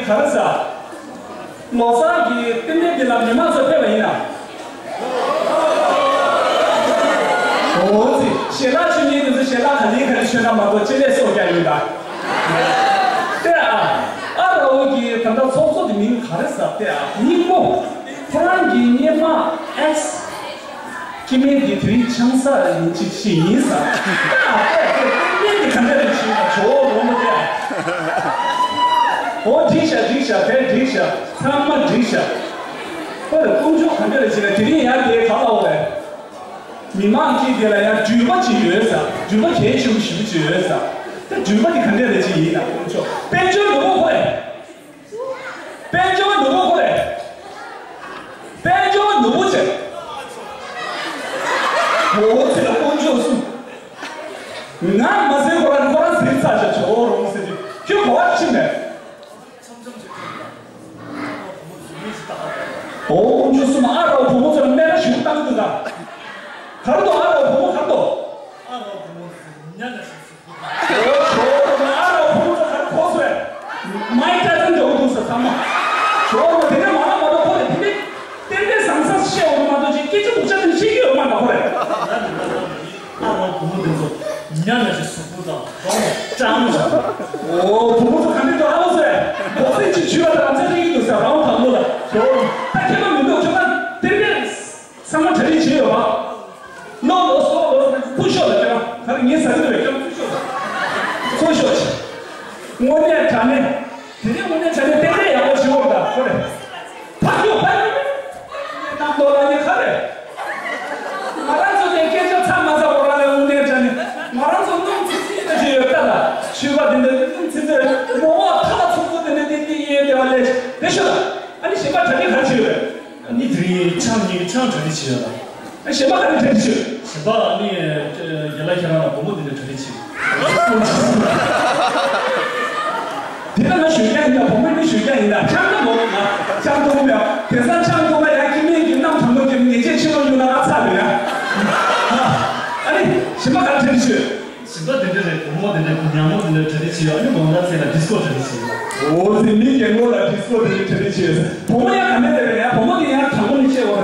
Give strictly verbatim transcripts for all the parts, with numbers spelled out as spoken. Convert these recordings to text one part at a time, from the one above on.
ག་རེ་ཟ། ལོ་གསར་གྱི་རྟེན་འབྲེལ་འདི་ལ་མི་མང་ཚོ་ཕེབས་པ་ཡིན་ན། འོ་ཙི། ཞལ་ལག་མཆོད་མཁན་དེ་ཚོ་ཞལ་ལག་ག་ལེ་ག་ལེ་མཆོད་ན་མ་གཏོགས་ཅི་ལས་སྲོག་རྒྱག་ཡོད་ད། དེ་ཨ། ཨ་རོ་གི་ད་ལྟ་ཚོགས་གཙོ་དེ་མིང་ག་རེ་ཟ་དེ་ཨ། སྙིང་པོ། ཁོ་རང་གི་སྙེ་མ་ཨེས། སྐྱེ་དམན་འདི་དེ་རིང་ཆང་ས་ཡིན་གཅིག་ཤེས་ཡིན་ས། ཨ་ཨ་ཨ་ཨ་ཨ་ཨ་ཨ། ཁ་འདྲ་རེ་བྱེད་ན་ཇོ་བོ་རོང་པོ་དེ། འོ་འགྲིག་ཤག་འགྲིག་ཤག་དེ་འགྲིག་ཤག་ཚང་མ་འགྲིག་ཤག་ཁོ་ལ་དཀོན་མཆོག་ག་འདྲ་རེ་བྱེད་ན་དེ་རིང་ཡང་དེ་ག་ལ་འོ་རེད། མི་མང་གིས་དེ་ལ་ཡང་འགྲུལ་པ་ཅིག་ཡོད་ས། འགྲུལ་པ་གལ་ཆེན་པོ་ཞེ་པོ་ཅིག་ཡོད་ས། དེ་འགྲུལ་པ་དེ་ག་འདྲ་རེ་ཅིག་ཡིན་ན་དཀོན་མཆོག་དཔལ་འབྱོར་ནོར་བུ་ཁོ་རེད། དཔལ་འབྱོར་ནོར་བུ་ཁོ་རེད། དཔལ་འབྱོར་ནོར་བུ་ཆེ། འོ་ཚེ་ལ་དཀོན་མཆོག་གསུམ། ང་མ་ཟེར་ཁོ་རང་ཁོ་རང་ཟེར་ཚར་བྱ་ཆོག་རོང་ཟེར་གྱི་ཁྱོད་གོ་བ་ཕྱིན་མེད། འོ་དཀོན་མཆོག་གསུམ། ཨ་རོག་བུ་མོ་ཚོ་ལ་སྨད་ར་ཞུ་བཏང་འདུག་ད། གར་དོ་ཨ་རོག་བུ་མོ་གར་དོ། ཨ་རོག་བུ་མོ་ཉ་ན་ཞིག་སུ། ཨོ་ཇོ་རོ་མ་ཨ་རོག་བུ་མོ་ཚོ་གར་ཁོ་སོས། མའི་ཀྲ་ཙན་འཇོག་འདུག་ས་ཚང་མ། ཇོ་རོ་མ་དེ་ནས་མ་ལ་མ་གཏོགས་ཁོ་ལ་དེ་ནས་ཏན་ཏན་བཟང་ས་བཤད་འོང་མ་གཏོགས་ཅིག་སྐད་ཆ་སྡུག་ཅག་དེ་བཤད་ཀྱི་ཡོད་མ་ད་ཁོ་རེད། ཨ་རོག་བུ་མོ་དེ་ཚོ་ཉ་ན་ཞིག་གཟུགས་པོ་དང་གདོང་སྐྲངས་བཞག་ཨོ་བུ་མོ་ཚོ་ག་འདྲ་འདུག་ཨ་ལོ་ཚོས་འབོག་སེ་ཅིག་ཇུས་པ་དང་རྩེ་ཏིག་གི་འདུག་ས་རང་དང་ལོ་ལ་ཇོ་རོ་མ་ད་ཁྱད་པར་མི་འདུག་ཁྱོད་ད་ཏན་ཏན། ཚང་མ་གྲ་སྒྲིག་བྱས་ཡོད་པ། ལོ་ལོ་སོ་ལོ་སོ་ཕུ་ཤོག་ལ་ཁྱོད་རང་ག་རེ་ངས་ཟ་གི་འདུག་པས་ཁྱོད་ཕུ་ཤོག་ལ། ཚོ་ཤོག་ཆེ། དངོས་གནས་དྲང་གནས། དེ་རིང་དངོས་གནས་དྲང་གནས་ཏན་ཏན་ཡག་པོ་བྱེད་འོག་ད་ཁོ་རེ། ཕ་ཁྱོད་ཕ་ཁྱོད། གནམ་ཐོག་ལ་ཉེ་ཁ་རེ། ང་རང་ཚོ་དེ་སྐད་ཆ་ཚ་མ་ཚ་འོག་རང་ལ་དངོས་གནས་དྲང་གནས་ང་རང་ཚོ་སྣུམ་ཚིག་ཚིག་ལ་བྱེད་ཡོད་ད་ལ་ཆོས་པ་དེ་འདྲ་སྣུམ་ཚིག་ཚིག་མོ་བ་ཐག་ཚུགས་ཚུགས་དེ་འདྲ་ཏིག་ཏིག་ཡིན་དེ་བ་ལས་དེ་ཤོད་ད། ཨ་ནི་གཞན་པ་གྲ་སྒྲིག་ག་རེ་བྱེད་ཡོད་རེད། ཨ་ནི་དེ་རིང་ཆང་གཉིས་ཆང་གྲ་སྒྲིག་བྱེད་ཡོད་ལ། ཨ་གཞན་པ་ག་རེ་གྲ་སྒྲིག་བྱེད་ཡོད། གཞན་པ་ཨ་ནི་རྒན་ལགས་ཁྱེད་རང་ལ་སྒོར་མོ་དེ་འདྲ་གྲ་སྒྲིག་བྱེད། དེ་ལ་ང་ཞུ་རྒྱུ་ཡིན་ད་སྒོར་མོ་ནི་ཞུ་རྒྱུ་ཡིན་ད་ཆང་ད་ལོ་ང་ཆང་འཐུང་མེད། དེང་སང་ཆང་འཐུང་ན་ཡང་སྐྱེ་དམན་གྱི་གནམ་དྲང་པོ་གྱི་ཉེས་ཆད་ཕྱི་ལོགས་གཡུག་ན་ང་ཚར་རེད་ཡ། ཨ་ནི་གཞན་པ་ག་རེ་གྲ་སྒྲིག་བྱེད་ཡོད། གཞན་པ་དེ་འདྲ་རེད། སྒོར་མོ་དེ་འདྲ་ཉག་མོ་དེ་འདྲ་གྲ་སྒྲིག་བྱེད་ཡོད། ཨ་ནི་དགོང་དག་ཚེ་ལ་ཌིས་ཀོ་གྲ་སྒྲིག་བྱེད་ཡོད། འོ་ཙི་མི་རྒན་མོ་ལ་ཌིས་ཀོ་དེ་འདྲ་གྲ་སྒྲིག་བྱེད་ཡོད། བུ་མོ་ཡང་ག་འདྲ་རེད་ཡ། བུ་མོ་དེ་ཡང་དྲང་པོ་ནས་བཤད་འོ།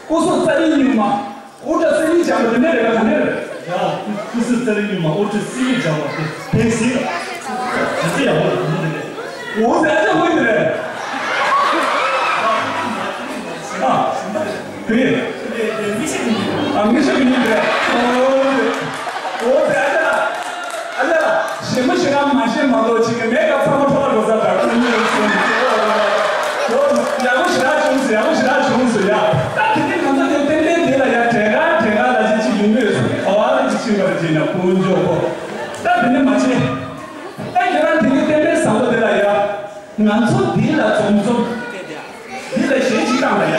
སྐུ་གཟུགས་རྩ་རིང་སྙུང་མ། དབུ་སྐྲ་སིང་ལིང་སྦྱར་བ་དེ་འདྲ་རེད་པ་ག་འདྲ་རེད། ཡ། སྐུ་གཟུགས་རྩ་རིང་སྙུང་མ་དབུ་སྐྲ་སིང་ལིང་སྦྱར་བ་དེ་བས་སིང་། དེ་ཚེ་ཡག་པོ་རེད་བུ་མོ་དེ་འདྲ། འོ་ཙི་ཨ་ཅག་དཔེ་དེ་རེད། ཨ། དེ། ཨ་མི་ཤེས་མི་ཤེས་རེད། ཨོ་དེ། ཨོ་དེ་ཨ་ཅག་ཨ་ཅག་ཞེ་མ་ཞེ་རང་མ་ཤེས་མ་གཏོགས་ཅིག་གི་མེད་ཀ་ཚང་མ་ཁྲོ་ལ་འགྲོ་ས་དང་ཁོང་གཉིས་ཡོད་ཟེར་ནས་ཅིག་ཨོ་ཡག་པོ་ཞེ་དྲག་བྱུང་ཟེར། ཡག་པོ་ཞེ་དྲག་བྱུང་ཟེར་ཡ། ད་དེ་ནི་ང་ཚོ་དེ་ཏན་ཏན་དེ་ལ་ཡ་བྲེལ་ག་བྲེལ་ག་ལ་ཅིག་ཅིག་ཡོང་གི་ཡོད་ཟེར། ག་བ་ལ་ཅིག་ཕྱིན་པ་རེད་ཅེ་ན་དཀོན་མཆོག་གོ། ད་དེ་ནི་མ་བྱེད། ད་ཁྱེད་རང་དེ་ནི་ཏན་ཏན་བཟང་པོ་དེ་ལ་ཡ། ང་ཚོ་འདི་ལ་འཛོམས་འཛོམས། འདི་ལ་གཞས་ཅིག་བཏང་ལ་ཡ།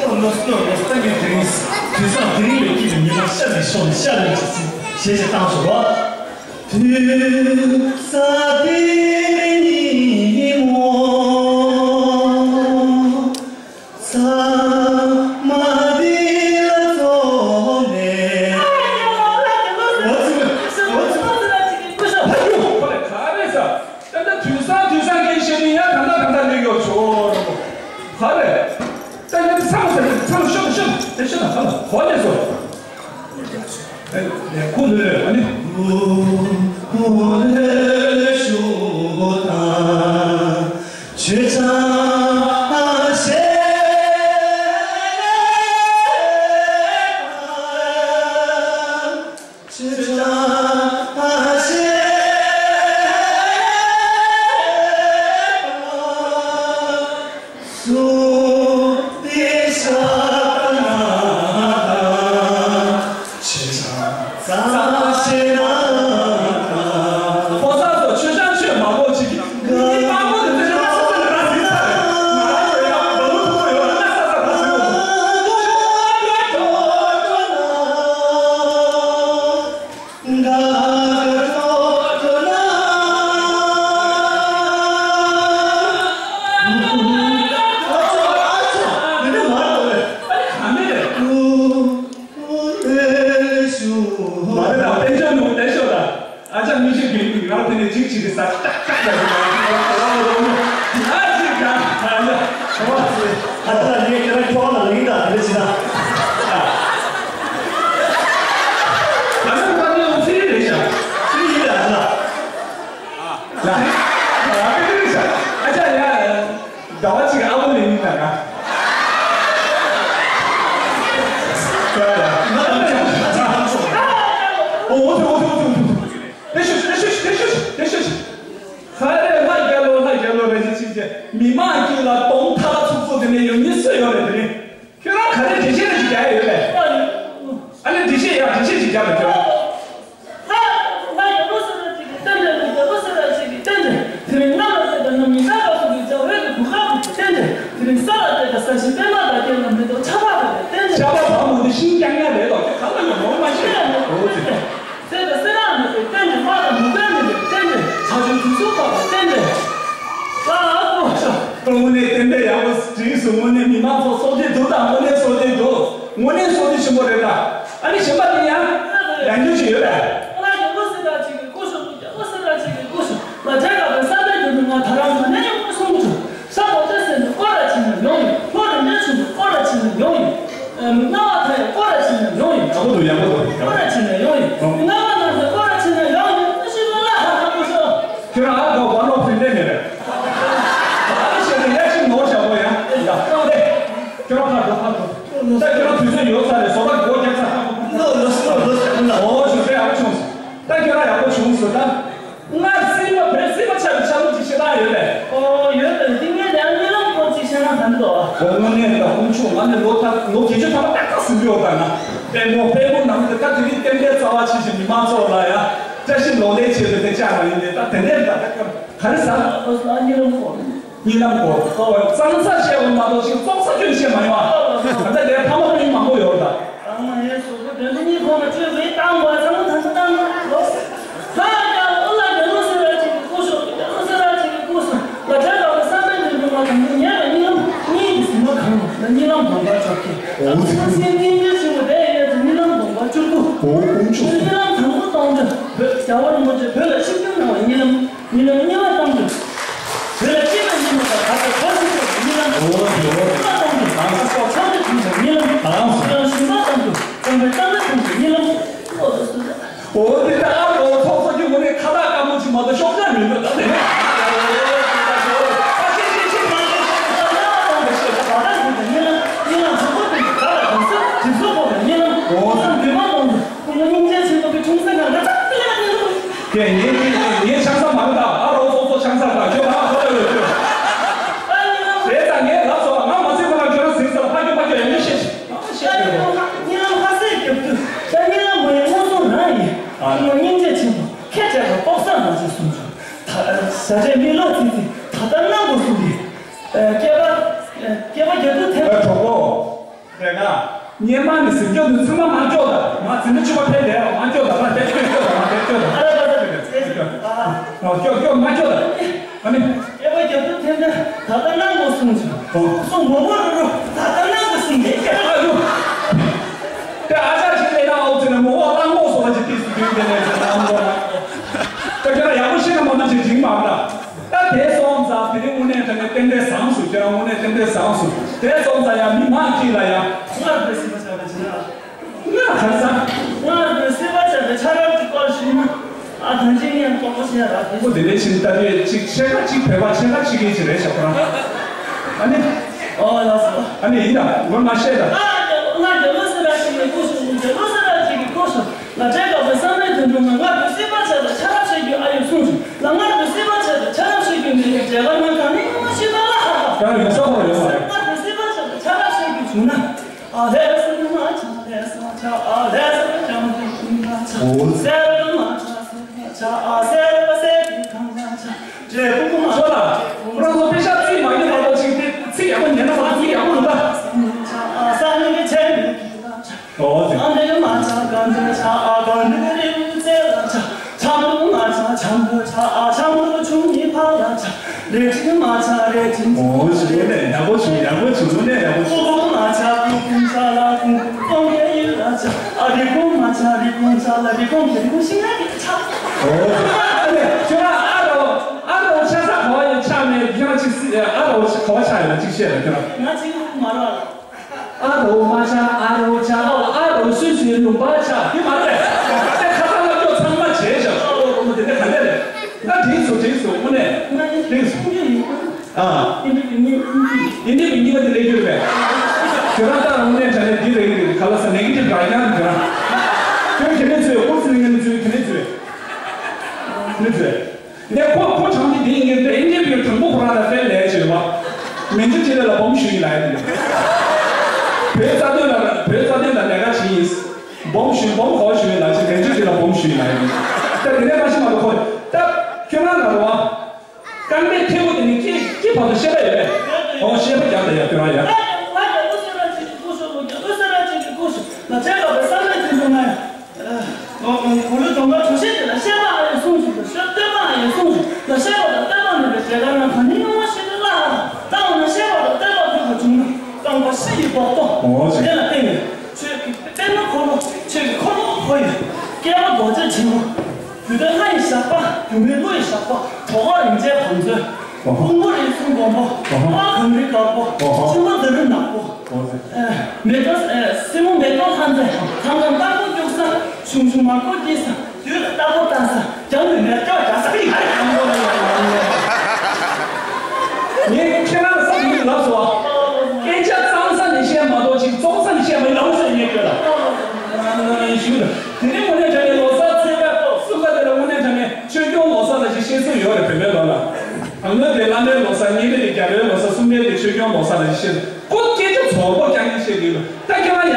ཨོ་ལོས་ལོས་ལོས་ལོས། ད་ངས་དེ་རིང་དུས་བཟང་དེ་རིང་ལས་སྐྱིད་པའི་ཉི་མ་ཤར་ནས་ཤོར་ནས་ཤར་ནས་ཅིག་གཞས་ཅིག་བཏང་སོང་བ། དུས་བཟང་དེ་རིང་ཉིན་མོ། ཚང་མ་འདི་ལ་འཛོམས་ནས། འོ་ཙི་མོ། འོ་ཙི་མོ། ཧ་ཡོ། ཁོ་རེ་ག་རེ་ཟ། ད་ལྟ་དུས་བཟང་དུས་བཟང་གི་ཞེས་ནི་ཡང་ད་ལྟ་ད་ལྟ་ལེགས་ཡོད་ཆོག་རོ། ག་རེ། ད་ཡང་མཚམས་ཟེར་མཚམས་ཤོག་ཤོག་དེ་ཤོག་ད་ག་ལ་གོ་ལེ་སོ། ཁོ་ལེ་ཨ་ནི། ཁོ་ལེ་ཤོག་ད་ཆོས་ཆང་ཤེས། མི་མང་དཀྱིལ་ལ་གདོང་ཐག་ཚུགས་ཚུགས་དེ་ནས་ཡོང་མི་སུ་ཡོད་རེད། དེ་ནི་ཁྱོད་རང་ག་རེ་འགྲེལ་བཤད་ཅིག་རྒྱག་ཡོད་པས། ཨ་ནི་འགྲེལ་བཤད་ཡ་འགྲེལ་བཤད་ཅིག་རྒྱག་པས་ཁྱོད་རང་། ང་རྒྱལ་པོ་སེ་ར་ཅིག་གི་རྟེན་འབྲེལ་ལ། རྒྱལ་པོ་སེ་ར་ཅིག་གི་རྟེན་འབྲེལ། དེ་རིང་གནམ་ལ་བསྡད་པའི་ནམ་ཉི་ཟླ་དཀར་པོ་གི་འཇའ་འོད་ཀྱི་གུར་དཀར་པོ་གི་རྟེན་འབྲེལ། དེ་རིང་ས་ལ་བསྡད་པའི་ས་གཞི་པད་མ་དང་བརྒྱད་ལ་མེ་ཏོག་ཆར་པ་དང་བའི་རྟེན་འབྲེལ། ཆར་པ་བབས་མི་འདི་ཤིང་རྐྱང་རྐྱང་རེད་དོ། ཁྱོད་ག་ལ་ཡོང་ངོ་མ་ཤེས། འོ་ཙི། ཚེ་དང་བསོད་ནམས་མེད་པའི་རྟེན་འབྲེལ། དམག་དང་མུ་གེ་མེད་པའི་རྟེན་འབྲེལ། བྱ་ཆུང་དུས་སུ་འཕགས་པའི་རྟེན་འབྲེལ། ལ་ཨ་ཁུ་ཤོ། དངོས་གནས་རྟེན་འབྲེལ་ཡག་པོ་བྲིས་སོང་། དངོས་གནས་མི་མང་ཚོ་སྲོག་བདེ་འདུག་དང་། དངོས་གནས་སྲོག་བདེ་འདུག་དངོས་གནས་སྲོག་བདེ་ཆེན་པོ་རེད་ད། ཨ་ནི་གཞན་པ་དེ་ཡང་ཡང་རྒྱུ་ཞིག་ཡོད་པས། ང་རྒྱལ་པོ་སེ་ར་ཅིག་གི་སྐུ་གཞོགས། རྒྱལ་པོ་སེ་ར་ཅིག་གི་སྐུ་གཞོགས། ང་བྲེལ་དཀའ་བའི་བསམ་པའི་དོན་དུ་ང་ད་རང་ང་ནས་ཡོང་གསུང་བྱུང་། ས་གོ་ཏེ་སེ་ནི་སྐོར་ར་ཕྱིན་ན་ཡོང་ཡིན། ལྷོ་རི་འདྲེ་ཆུ་ནི་སྐོར་ར་ཕྱིན་ན་ཡོང་ཡིན། རྔ་བ་ཐང་ཡང་སྐོར་ར་ཕྱིན་ན་ཡོང་ཡིན། ཡག་པོ་འདུག་ཡག་པོ་འདུག་སྐོར་ར་ཕྱིན་ན་ཡོང་ཡིན། རྔ་བ་ནང་ནས་སྐོར་ར་ཕྱིན་ན་ཡོང་ཡིན། ཨ་ཤི་ལོ་ལ་ཧ་ཧ་པོ་ཤོ། ཁྱོད་རང་ཨ་དགའ་བ་ལོག་ཟིན་ལས་མེད་པས། ཨ་ཤི་ལོ་ཡ་ཤི་ནོར་བཞག་པོ་ཡ། ཡ་ཁྱོད་རང་ཕར་འགྲོ་ཕར་འགྲོ། ད་ཁྱོད་རང་དུས་ཚོད་ཡོད་ས་རེད། བཟོ་ལྟ་སྒོ་རྒྱག་ས་ཁག་པོ། ལོ་ལོ་སོ་ལོ་སོ་ལོ། ཨོ་ཞོ་པའི་ཨ་ཆུང་། ད་ཁྱོད་རང་ཡག་པོ་བྱུང་སོང་ད། ང་སྲིད་པ་བོད་སྲིད་པ་ཆགས་པའི་ཆ་ལུགས་ཅིག་ཤེས་རྟགས་ཡོད་པས། ཨོ་ཡོད་པས། འདི་ངས་ལན་རྨི་ལམ་སྐོར་ཅིག་བཤད་ན་ཧན་དོ། ཨོ་དངོས་གནས་ད་དཀོན་མཆོག་ང་ནི་ལོ་ད་ལོ་བརྒྱད་ཅུ་ཐམ་པ་ཏག་ཏག་ཟིན་ཡོད་ད་ང་། དཔལ་མོ་དཔལ་མོ་ནང་དུ་ད་དེ་རིང་རྟེན་འབྲེལ་རྩ་བ་ཆེ་ཞིང་མི་མང་ཚོགས་ལ་ཡ་བཀྲ་ཤིས་ལོ་ལེགས་བྱེད་དུ་དེ་བཅར་བ་ཡིན་པས། ད་དེ་ནས་ད་ད་ག་རེ་ཟ། ཨོ་སོ་ཨ་རྨི་ལམ་སྐོར། རྨི་ལམ་སྐོར། ཨོ་གཙང་ས་བཤད་པ་མ་གཏོགས་ཅིག་བཙོག་ས་ཁྱོད་བཤད་མ་ཡོང་ཨ། ད་ལྟ་དེར་ཕ་མ་སྤུན་མང་པོ་ཡོད་ད། ཨ་མ་ཡེ་སོ་སོ་དོན་དུ་གཉིད་ཁོང་ལ་བཅོས་པའི་བཏང་བ་ཚང་མ་ཐང་ཐང་ལོ། ཧ་ཀྱང་ཨོ་ལ་རྒྱལ་པོ་སེ་ར་ཅིག་གི་སྐུ་གཞོགས། རྒྱལ་པོ་སེ་ར་ཅིག་གི་སྐུ་གཞོགས། ལ་བྲལ་དཀའ་བའི་བསམ་པའི་དོན་དུ་ང་དང་པོ་ཉལ་བའི་རྨི་ལམ་གཉིད་ཀྱི་ཟིན་མ་གང་ལ་རྨི་ལམ་དགོངས་པ་ཅོག་གི། ཨོ་ཙི། ཁ་སང་སྙིང་རྗེ་ཆེན་པོ་དེ་ཡོད་དུ་རྨི་ལམ་དགོངས་པ་བཅུ་དགུ། ཨོ་དཀོན་མཆོག་རྨི་ལམ་དང་པོ་གཏོང་འདྲ་བོད་རྒྱལ་བ་རིན་པོ་ཆེ་བོད་ལ་ཆིབས་བསྒྱུར་གནང་བའི་རྨི་ལམ། རྨི་ལམ་གཉིས་པ་གཏོང་འདྲ། བོད་ལ་སྐྱེས་པ་ཉིན་མོ་དང་ད་ལྟ་བོད་ཕྱི་སོགས་ཀྱི་རྨི་ལམ། ཨོ་ཙི་ཨོ་ཙི། གསུམ་པ་གཏོང་འདྲ། ཨང་། ས་སོགས་ཚོགས་འདུ་ཁྲིམས་ཀྱི་རྨི་ལམ། ཨང་། རྨི་ལམ་བཞི་པ་གཏོང་འདྲ། གཙང་པའི་གཙང་པའི་ཁྲིམས་ཀྱི་རྨི་ལམ། ཨོ་ཙི་ཙི། ཨོ་དེ་ད་ཨ་རོ་ཚོགས་གཙོ་གི་ངོ་ནས་ཁ་ཐག་དཀར་མོ་ཅིག་མ་གཏོགས་ཤོག་ཁྲ་མི་འདུག་ད་དེ་ནས། ཨོ་ཙི། ངས་ངས་ངས་ཆང་ས་མ་རེད་ད། ཨ་རོ་ཚོགས་གཙོ་ཆང་ས་ད་ཁྱོད་ཨ་ཁོ་ལ་ཡོད་ཁྱོད། རེད་ད། ངས་ལབ་སོང་། ང་མ་ཚད་ཁོ་ན་ཁྱོད་རང་ཟིན་ས་ལ་ཕ་ཁྱོད་ཕ་ཁྱོད་ཡང་མི་ཤེས་ཤིག་ཨ་ཤེས་ཁྱོད། རྨི་ལམ་ཁ་གསལ་རྒྱབ་དུས་ད་རྨི་ལམ་མ་ཡིན་མངོན་སུམ་རང་ཡིན། ཨ་ཁོ་སྙིང་རྗེ་ཆེན་པོ། ཁྱེད་ཅག་གི་ལྟོགས་ས་མ་བྱེད་གསུངས་བྱུང་། ད་ཞག་རེ་རྨི་ལམ་ཚིག་ཚིག་ད་ལྟ་གནང་དགོས་གསུངས་ཏེ། སྐྱེས་པ་སྐྱེས་པ་རྒྱ་ཐུག་ཐེབས། ཨ་གྲོགས་པོ། རེད་ག། སྔོན་མ་ནས་ཟིན་སྐྱོ་དུས་ཚང་མ་མ་སྐྱོ་ད། ང་ཟིན་ན་ཆུ་བ་ཕན་བདེ་ར་མ་སྐྱོ་ད། ང་ཕན་སྐྱོ་སྐྱོ་ད། ང་ཕན་སྐྱོ་ད། ཨ་ར་པ་ད། སྐྱོ་སྐྱོ་མ་སྐྱོ་ད། ཨ་ནི། ཨེ་བ་རྒྱབ་ཏུ་འཐེན་འཐེན་ད་ལྟ་གནང་དགོས་གསུངས་བྱུང་། ཨོ། སོང་མོ་མོ་རུ་རུ་ད་ལྟ་གནང་དགོས་གསུངས་ཏེ། ཨ་ཡོ། དེ་ཨ་ཅག་ཅིག་ལས་ན་ཨོ་ཙི་ན་མོ་བ་གླང་མོ་སོ་བ་ཅིག་ཏིས་སུ་རྒྱུན་དེ་ནས་ཟེར་ན་ཨོ་ན། ད་ཁྱོད་ཡག་པོ་ཤེས་ན་མ་གཏོགས་ཅིག་འཇིགས་མ་རེད་ད། ད་དེ་སོང་ཙང་དེ་རིང་དངོས་གནས་དྲང་གནས་རྟེན་འབྲེལ་བཟང་སོང་། ཁྱེད་རང་དངོས་གནས་རྟེན་འབྲེལ་བཟང་སོང་། དེ་སོང་ཙང་ཡང་མི་མང་དཀྱིལ་ལ་ཡང་། སྔར་བས་སྲིད་པ་ཆགས་པའི་ཆ་རབས་ཅིག་སྔར་ག་ས། སྔར་བས་སྲིད་པ་ཆགས་པའི་ཆ་རབས་ཅིག་སྐོར་ཞུས་ན། ཨ་ད་ཅིག་ཡང་དཀོན་པོ་ཆེ་ར་དེ། ཁོ་དེ་འདྲའི་ཕྱིན་ལྟ་དུས་ཅིག་ཕྱེད་ཀ་ཅིག་བོད་པ་ཕྱེད་ཀ་ཕྱི་རྒྱལ་ཅིག་རེད་ཤག་ཁོ་རང་། ཨ་ནི། ཨོ་ལགས་སོ། ཨ་ནི་ཡིན་ད་ངོ་མ་བཤད་ད། ཨ་ང་རྒྱལ་ལོ་སེ་ར་ཅིག་གི་སྐུ་གཞོགས། རྒྱལ་ལོ་སེ་ར་ཅིག་གི་སྐུ་གཞོགས། ང་བྲེལ་དཀའ་བའི་བསམ་པའི་དོན་དུ་ང་སྔར་བས་སྲིད་པ་ཆགས་པའི་ཆ་རབས་བཤད་རྒྱུ་ཨ་ཡོད་གསུངས་བྱུང་། ང་སྔར་བས་སྲིད་པ་ཆགས་པའི་ཆ་རབས་བཤད་རྒྱུ་མེད་པའི་མཇལ་ཁ་ང་གང་ནས་ཡོང་བ་ཤེས་པ་ལ་ཧ་ཧ། ཡང་ཡོང་ས་ཁོ་ར་ཡོང་བ་རེད། སྔར་བས་སྲིད་པ་ཆགས་པའི་ཆ་རབས་བཤད་རྒྱུ་བྱུང་ན། ཨ་ལས་སེ་མ་ཆ་ལས་སེ་མ་ཆ་ཨ་ལས་སེ་མ་ཆ་མ་ཆ་ཨོ་སེ་མ་ཆ་སེ་མ་ཆ་ཨ་སེ་མ་སེ་གི་གང་ཆ་ཆ་འབྲས་བུ་མ་ཆ། ཁྱོད་ལ་ཁོ་རང་ཚོ་དཔེ་ཤག་ཚིག་མ་ཉན་པ་ལ་ཅིག་དེ་ཚིག་ཡག་པོ་ཉན་ན་མ་ཚིག་ཡག་པོ་འདུག་ད། ཨ་ས་ནི་ཆེ་མི་གི་གང་ཆ། ཨོ་ཙི། གང་འདྲ་མ་ཆ་གང་འདྲ་ཆ་ཨ་གང་འདྲ་རི་བོ་རྩེ་ལ་ཆ། ཆམ་དུ་མ་ཆ་ཆམ་དུ་ཆ་ཨ་ཆམ་དུ་ཆུང་མི་ཕ་ལ་ཆ། རེ་ཅིག་མ་ཆ་རེ་ཅིག་ཨོ་ཞུ་ནས་ཡག་པོ་བྱུང་། ཡག་པོ་བྱུང་། དངོས་གནས་ཡག་པོ་བྱུང་། ཀུ་ཀུ་མ་ཆ་ཀུ་ཀུ་ཆ་ལ་ཀུ་ཀུ་ཀོང་གེ་ཡུལ་ལ་ཆ། ཨ་རི་ཀོང་མ་ཆ་རི་ཀོང་ཆ་ལ་རི་ཀོང་གེ་རི་ཀོང་ཤིང་ལ་གི་ཆ། ཨོ་ཨ་ནི་ཁྱོད་རང་ཨ་རོ་ཨ་རོ་ཆ་ས་ག་བ་ཡོད་ཆ་མེད། ཁྱོད་རང་ཅིག་སི་ཨ་རོ་ག་བ་ཆ་ཡོད་ན་ཅིག་བཤད་ལ་ཁྱོད་རང་། ང་ཅིག་མ་ར་ལ། ཨ་རོ་མ་ཆ་ཨ་རོ་ཆ་ཨ་རོ་སུས་སུའི་ལུང་པ་ཆ་དེ་མ་རེད། དེ་ཁ་ཚང་ལ་སྐྱོ་ཚང་མ་བྱས་བཞག་ཨ་རོ་རོ་མོ་དེ་འདྲ་ག་འདྲ་རེད། ད་འགྲིག་སོང་འགྲིག་སོང་། དངོས་གནས་འགྲིག་སོང་། ཨ། ཨིན་དྲི་བི་གཉིས་པ་དེ་ལས་རྒྱུ་རེད་པས། ཁྱོད་རང་ལྟ་དངོས་གནས་དྲང་གནས་འདི་རེད་འདི་རེད། ཁ་ལ་ས་ནེ་གེ་ཊིབ་རང་ཡང་ཁྱོད་རང་ཁྱོད་ཁྱེད་ནས་ཚོས་ཁོ་ཚོ་ནས་ངས་ཚོས་ཁྱེད་ནས་ཚོས་ནས་ཚོས། ངས་ཁོ་ཁོ་དྲང་གནས་འདི་ངས་ཨིན་དྲི་བི་དྲང་པོ་ཁོ་རང་ལ་ཕེབས་ལས་བྱས། ཁོང་ཚོ་ཤེས་པ་ཡོད་པས། ཁོང་ཤེས་པ་རྒྱབ་དང་ཡ་ཁྱོད་རང་ཡ། ང་ཡང་ང་ཡང་ཨུ་སེ་ར་ཅིག་གི་སྐུ་གཞོགས་མོ་རྒྱ་ཨུ་སེ་ར་ཅིག་གི་སྐུ་གཞོགས་ང་བྱས་པ་བསམ་མེད་དུས་འདུག་ང་ཡང་། ཨོ་ལུ་དོང་ཁ་གྲོ་ཤེས་དེ་ལ་བཤད་པ་ཨ་ཡེ་གསུངས་ཤིག་དང་ཤོད་སྟོད་པ་ཨ་ཡེ་གསུངས་ཤིག་ལ་བཤད་པ་དང་སྟོད་པ་མེད་པའི་རྒྱལ་ཁ་ན་ག་ནི་ཡོང་བ་ཤེས་ཀྱི་ལ། ད་འོ་ན་བཤད་པ་དང་སྟོད་པ་ཕུལ་དགོས་བྱུང་ན་རྐང་པ་ཤི་ཡི་བོག་ཏོ་ཨོ་ཅི། དེ་ལ་བརྟེན་ནས་ཆོས་ཀྱི་དཔེར་ན་འཁོར་ལོ་ཆོས་ཀྱི་འཁོར་ལོ་འཁོར་ཡོད། བསྐལ་པ་རྡོ་རྗེ་དྲིལ་བུ། རྒྱུད་སྡེ་ལྷ་ཡི་ཞགས་པ། སྒྱུ་མའི་ཀླུ་ཡི་ཞགས་པ། གྲོ་ག་རིན་ཆེན་བང་མཛོད། ཨོ་ཧོ། ཕུང་པོ་རིགས་གསུམ་མགོན་པོ། ཨོ་ཧོ། དཔལ་གངས་རིའི་དཀར་པོ། ཨོ་ཧོ། ཆེན་པོ་ཛ་རུ་ནག་པོ། ཨོ་ཙི། ཨེ། མེ་ཏོག་ཨེ། སྲིན་མོ་མེ་ཏོག་ལྷ་མཛེས། ཐང་གང་རྟ་མགོ་སྐྱུགས་ས། ཞུང་ཞུང་མར་ཁུ་སྐྱེས་ས། བདུད་ལ་རྟ་ཕོ་བཏང་ས། རྒྱང་དུ་མེ་སྒྱོགས་རྒྱག་ས། ངས་ཁྱེད་རང་ལ་བསམ་ཡུལ་ལབ་སོང་བ། སྐད་ཆ་གཙང་ས་ནས་བཤད་མ་གཏོགས་ཅིག་བཙོང་ས་ནས་བཤད་མ་ཡིན་ལབ་སོང་ངས་ཁྱོད་ལ། ཞུ། དེ་རིང་དངོས་གནས་དྲང་གནས་ལོ་གསར་ཚེས་པ་གསུམ་པ་དེ་ལ་དངོས་གནས་དྲང་གནས་ཆོས་སྐྱོང་ལོ་གསར་ལ་ཅིག་བཤད་སྲོལ་ཡོད་རེད་བོད་པའི་ལོ་ལ། ཨ་ནི་དེ་བླ་མའི་ལོ་གསར། གཉིས་པའི་དེ་རྒྱལ་བའི་ལོ་གསར། གསུམ་པའི་དེ་ཆོས་སྐྱོང་ལོ་གསར་ལ་ཅིག་བཤད་སྲོལ། ཁོ་སྐད་ཆ་ཚོགས་པོ་རྐྱང་རྐྱང་བཤད་ཀྱི་ཡོད། ད་ཁྱེད་རང་ཡ།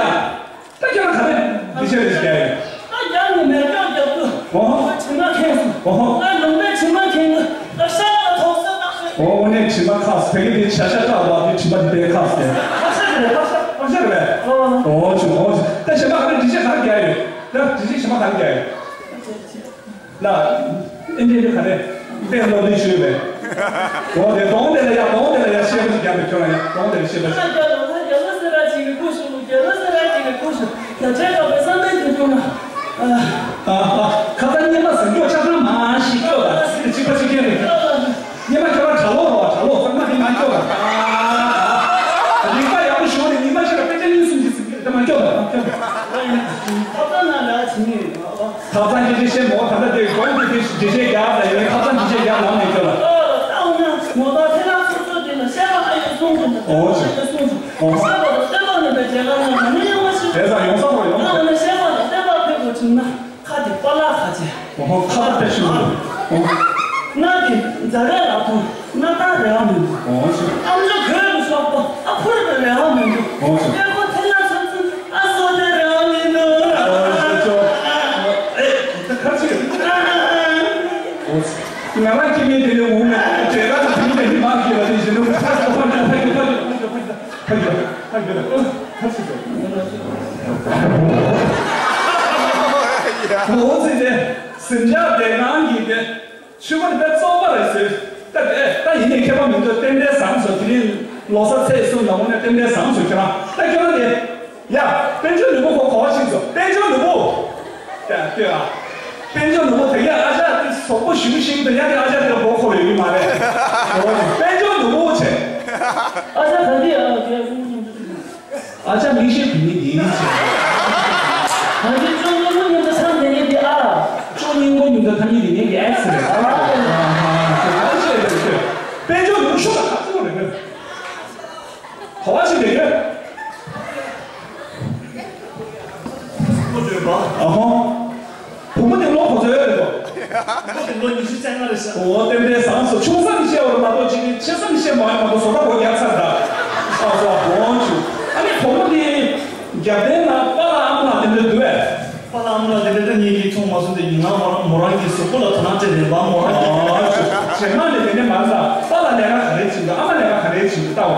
ད་ཁྱེད་རང་ག་རེ་འདི་བཤད་རེད་ཟེར་ཡ་ཡོད། ད་རྒྱང་ནས་མེ་སྒྱོགས་རྒྱག་དུས། ཨོ་ཧོ། ད་དྲི་མ་ཁེངས་སོང་། ཨོ་ཧོ། ད་ལུང་པའི་དྲི་མ་ཁེངས་དུས་ད་ཤ་ལ་ཐོག་ས་བཏང་ཟེར། ཨོ་དངོས་གནས་དྲི་མ་ཁག་སོང་། དེ་གི་དེ་བྱ་ཤ་བཀྲག་པ་དེ་དྲི་མ་དེ་དཔེ་ཁག་སོང་། ཕག་ཤ་རེད་ཕག་ཤ། ཕག་ཤ་རེད་པས། ཨོ། ཨོ་བྱུང་ཨོ་བྱུང་། ད་གཞན་པ་ག་རེ་འདི་བཤད་ག་རེ་རྒྱག་ཡོད། ད་འདི་བཤད་གཞན་པ་ག་རེ་རྒྱག་ཡོད། ལ། ཨེ་འདྲས་འདྲས་ག་རེ། དཔེ་སློབ་སྟོན་ཞུས་པས། འོ་དེ་གདོང་དེ་ལ་ཡ་གདོང་དེ་ལ་ཡ་ཤེས་པ་ཞིག་རྒྱབ་པའི་ཁྱོད་ལ་ཡ་གདོང་དེ་ལ་ཤེས་པ་ཞིག་ཨ་རྒྱ་ལོ་ལ་རྒྱ་ལོ་སེ་ར་ཅིག་གི་སྐུ་ཞུ་རྒྱ་ལོ་སེ་ར་ཅིག་གི་སྐུ་ཞུ་ཡ་བྱས་པ་བསམ་པའི་དུས་སྟོན་ན། ཨ་ཨ་ཁ་ས་སྙེ་མ་ཟེར་སྐྱོ་ཆ་ཚང་མ་ཞིག་སྐྱོ་ད་ཚིག་གཅིག་པ་གཅིག་རྐྱང་རེད། སྙེ་མ་ཁྱོད་རང་གྲྭ་ལོག་རོགས་གྲྭ་ལོག་ཚང་མ་དེ་མ་སྐྱོ་ད། རིག་པ་ཡག་པོ་ཞུ་ནས་ཉི་མ་ཞིག་ལ་དཔེ་ཆ་གཉིས་གསུམ་ཞིག་ཚིག་དེ་མ་སྐྱོ་ད་མ་སྐྱོ་ད། ཁ་ས་ན་ལ་ཆི་ནི། ཐབ་ཚང་འཇིགས་བྱེད་ཞེས་མོ་ད་ལྟ་དེ་གོང་གི་དེ་འཇིགས་བྱེད་རྒྱག་ད་ཡོད། ཐབ་ཚང་འཇིགས་བྱེད་རྒྱག་ལམ་ནས་ཁྱོད་ལ། ཨོ་ད་འོ་ན་ངོ་ཐག་ཁྱེད་རང་ཚོ་ཚོ་དེ་ལ་བཤད་པ་ཨ་ཡོད་གསུང་དུ་འདུག་ཨོ་ཨ་ཡོད་གསུང་དུ་ཨོ་བཤད་པ་དང་བསྟན་པ་མེད་པའི་རྒྱལ་ཁབ་ནང་མ་ནི་ཡོང་བ་ཞིག་དེ་ཙང་ཡོང་ས་མ་ཡོང་ད་འོ་ན་བཤད་པ་དང་བསྟན་པ་ཕེབས་དགོས་བྱུང་ན་ཁ་དེ་པ་ལག་ཁ་ཆེ་ཨོ་ཁ་པ་ཏེ་ཤུ་ཨོ་ན་གི་འཛའ་རེ་ལ་ཐུག་ང་ཏང་རེ་བ་མི་འདུག་ཨོ་ཅི། ཨ་མཆོག་གོས་རུ་ཤོག་པོ་ཨ་ཕུར་གི་རེ་བ་མི་འདུག་ཨོ་ཅི། དཔེ་ཁོ་ཐེ་ན་ཚོ་ཚོ་ཨ་སོ་དེ་རེ་བ་མི་འདུག་ཨོ་ཅི་ཅོ། ཨེ་ད་ཁ་ཅིག་ཨོ་ཅི། ང་རང་ཁྱིམ་མི་དེ་ནས་འོང་མེད་དེ་ར་དེ་དེ་མི་མ་གི་ལ་དེ་ཞེ་ནུ་ཁ་ཅིག་ཕ་གི་ཕ་གི་ཕ་གི་ཕ་གི་ཕ་གི་ཕ་གི་ཕ་གི་ཁ་ཅིག་ཅོ། ཨོ་ཅི་དེ་སེམས་ཅག་དེ་ནང་གི་དེ། ཆོས་པ་དེ་བཙོག་པ་རེད་ཟེར། ད་དེ་ད་ཡིན་ནའི་མཁས་པ་མི་འདུག་རྟེན་འབྲེལ་བཟང་སོང་། དེ་རིང་ལོ་གསར་ཚེས་གསུམ་ལ་དངོས་གནས་རྟེན་འབྲེལ་བཟང་སོང་། ཁྱེད་རང་ད་ཁྱེད་རང་དེ་ཡ་དཔལ་འབྱོར་ནོར་བུ་ཁོ་གོ་བ་ཤེས་སོང་། དཔལ་འབྱོར་ནོར་བུ་ཡ་ལྟོས་ཨ། དཔལ་འབྱོར་ནོར་བུ་དེ་ཡ་ཨ་ཅག་དེ་གཟུགས་པོ་ཞུ་ཞིང་དུ་ཡ་དེ་ཨ་ཅག་དེ་ལ་མགོ་འཁོར་ཡོད་ཀྱི་མ་རེད། འོ་ནི་དཔལ་འབྱོར་ནོར་བུ་བྱས། ཨ་ཅག་ག་འདི་ཨ་ཁྱེད་ཨ་ཅག་མིག་ཤེལ་བུད་མེད་འདི་ཡིན་ཟེར། ད་ཅི་ཅོ་སྙིང་པོ་མཉམ་དུ་འཆམ་དེ་ནི་འདི་ཨ། ཅོ་སྙིང་པོ་མཉམ་དུ་འཐམ་ཡིན་དེ་ནི་འདི་ཨེག་སི་རེད། ཨ་ཧ་ཧ་ཧ། དཔལ་འབྱོར་ནོར་བུ་ཤོག་ད་ཁ་ཚུགས་རེད། ག་བ་ཕྱིན་པའི་ག་བ་བྲོས་པ། ཨ་ཧོ། བུ་མོ་དེ་ལོ་ག་ཚོད་ཡོད་རེད་དོ། བུ་མོ་དེ་ལོ་ཉི་ཤུ་རྩ་ལྔ་རེད་ཤག་འོ་རྟེན་འབྲེལ་བཟང་སོང་། ཆུང་ས་ནས་བཤད་པ་རེད་མ་གཏོགས་ཅིག་ཆེ་ས་ནས་བཤད་མ་ཡོང་མ་གཏོགས་བཟོ་ལྟ་གོ་རྒྱག་ཚར་ད། ཨ་སོ་ཨ་བོང་ཆུ། ཨ་ནི་བུ་མོ་དེ་རྒྱབ་རྟེན་ན་པཱ་ལགས་ཨ་མ་ལགས་དེ་འདྲ་འདུག་གས། པཱ་ལགས་ཨ་མ་ལགས་དེ་འདྲ་ད་ངེད་ཀྱིས་མཐོང་མ་སོང་སྟེ་ང་མོ་རང་མོ་རང་གི་གཟུགས་པོ་ལ་དོ་སྣང་སྤྲད་ནས་བ་མོ་རང་གི། ཨ་ཆུ། རྗེས་མ་ནས་དེ་འདྲ་མ་རེད་ད། པཱ་ལགས་ལས་ཀ་ག་རེ་བྱེད་འདུག་ཨ་མ་ལས་ཀ་ག་རེ་བྱེད་འདུག་ལྟ་འོ་ད།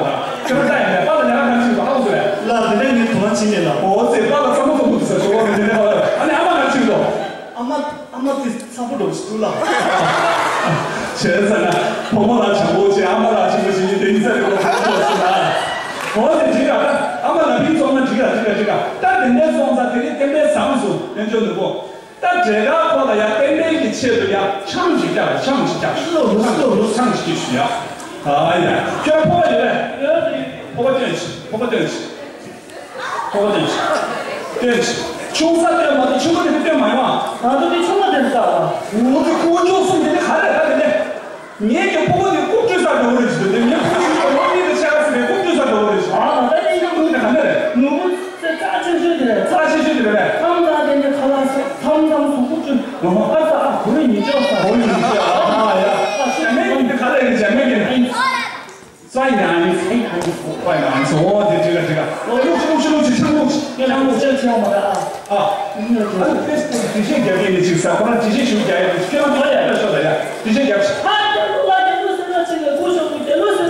ཁྱོད་རང་ལྟ་ཡིན་པས་པཱ་ལགས་ལས་ཀ་ག་རེ་བྱེད་འདུག་ཧ་གོ་སོང་ངས། ལགས་དེ་འདྲ་ངས་དོ་སྣང་བྱེད་མེད་ལགས། འོ་ཙེ་པཱ་ལགས་བསམ་བློ་གཏོང་གི་འདུག་ཟེར་ཞོག་ལ་དེ་འདྲ་ཧ་གོ། ཨ་ནི་ཨ་མ་ག་རེ་བྱེད་འདུག་ཨ་མ་ཨ་མ་དེ་ཚ་པོ་འགྲོ་ཞིག་འདུག་ལགས། བྱས་ཙང་ན་བུ་མོ་ལ་བྱམས་པོ་བྱེད། ཨ་མ་ལ་བྱམས་པོ་བྱེད་ཀྱི་དེ་ཡིན་ས་རེད་གོ། བུ་མོ་ལ་སོང་ན། འོ་དེ་འགྲིག་ག་ད་ཨ་མ་ལ་ཕིང་བཙོང་ན་འགྲིག་ག་འགྲིག་ག་འགྲིག་ག་ད་དེ་འདྲ་སོང་ཙང་དེ་རིང་རྟེན་འབྲེལ་བཟང་སོང་། དཔལ་འབྱོར་ནོར་བུ། ད་འབྲས་དཀར་ཁོ་ལ་ཡ་རྟེན་འབྲེལ་གྱི་ཆེད་དུ་ཡ་ཆང་ཞིག་རྒྱག་ཆང་ཞིག་རྒྱག་ལོ་ལོ་ལོ་ཆང་ཞིག་ཞུ་ཡ། ཨ་ཡ་ཁྱོད་ཕོ་བ་ཡོད་པས། ཕོ་བ་སྟོན་ཞིག་ཕོ་བ་སྟོན་ཞིག་ཕོ་བ་སྟོན་ཞིག་སྟོན་ཞིག་ཆུང་ས་སྟོན་མ་གཏོགས་ཆུང་མ་དེ་ཚོ་སྟོན་མ་ཡོང་ཨ། ང་ཚོ་དེ་ཆུང་མ་དེ་ཚོ་ལྟ་བ། འོ་དེ་དཀོན་མཆོག་གསུམ་དེ་ནི་ག་རེ་ད་དེ་ནས། ངེད་ཀྱི་ཕོ་བ་དེ་རྐུབ་བཀྲུས་ས་འགྲོ་གི་རེད་ཟེར་དུས་ངའི་ཕོ་བ་དེ་ལོ་གཉིས་དང་ཕྱེད་ཀ་ཟིན་པའི་རྐུབ་བཀྲུས་ས་འགྲོ་གི་རེད་ཟེར། ཨ་ད་ལྟ་ཡིན་ན་ནུ་དེ་ག་འདྲ་རེད། ནུ་བོ་ཚེ་ཚ་ཆེ་ཤོས་དེ་རེད། ཚ་ཆེ་ཤོས་དེ་རེད་པས། ཐམ་ཐམ་དེ་འདྲ་ཁ་ལག་ཟ་ཐམ་ཐམ་གཟུགས་པོ་བཀྲུས། ཨོ་ཧོ། ཨ་ས་ཨ་གོ་ཡི་མི་ཅོག་ས། གོ་ཡི་མི་ཅོག་ཨ་ཡ། ཨ་ཞེ་མེད་ཡིན་དེ་ག་ལ་ཡིན་ཞེ་མེད་ཡིན། ཨ་ཡིན། ཙ་ཡང་ཡིན། ཨ་ཡིན། ཨ་ཡིན། ཙ་ཡང་ཡིན། ཨོ་དེ་དྲི་ག་དྲི་ག་ཨོ་ལུག་ཤི་ལུག་ཤི་ལུག་ཤི་ཆང་ལུག་ཤི། ཆང་ལུག་ཤི་ཆང་མ་ར་ཨ། ཨ། ཨ་ནི་ཕེ་སི་བུག་དྲི་བཤད་རྒྱག་མཁན་ནི་ཅིག་ས་ཁོ་རང་དྲི་བཤད་ཞུ་རྒྱག་ཡ་ཁྱོད་རང་ཚོ་ཡ་ཤོག་ལ་ཡ་དྲི་བཤད་རྒྱག་ཨ་རྒྱ་ལུག་ལ་རྒྱ་ལུག་ཟེར་ན་ཅིག་ལ་སྐུ་ཞབས་ཀྱི་རྒྱ་ལུག་ཟེར་ན།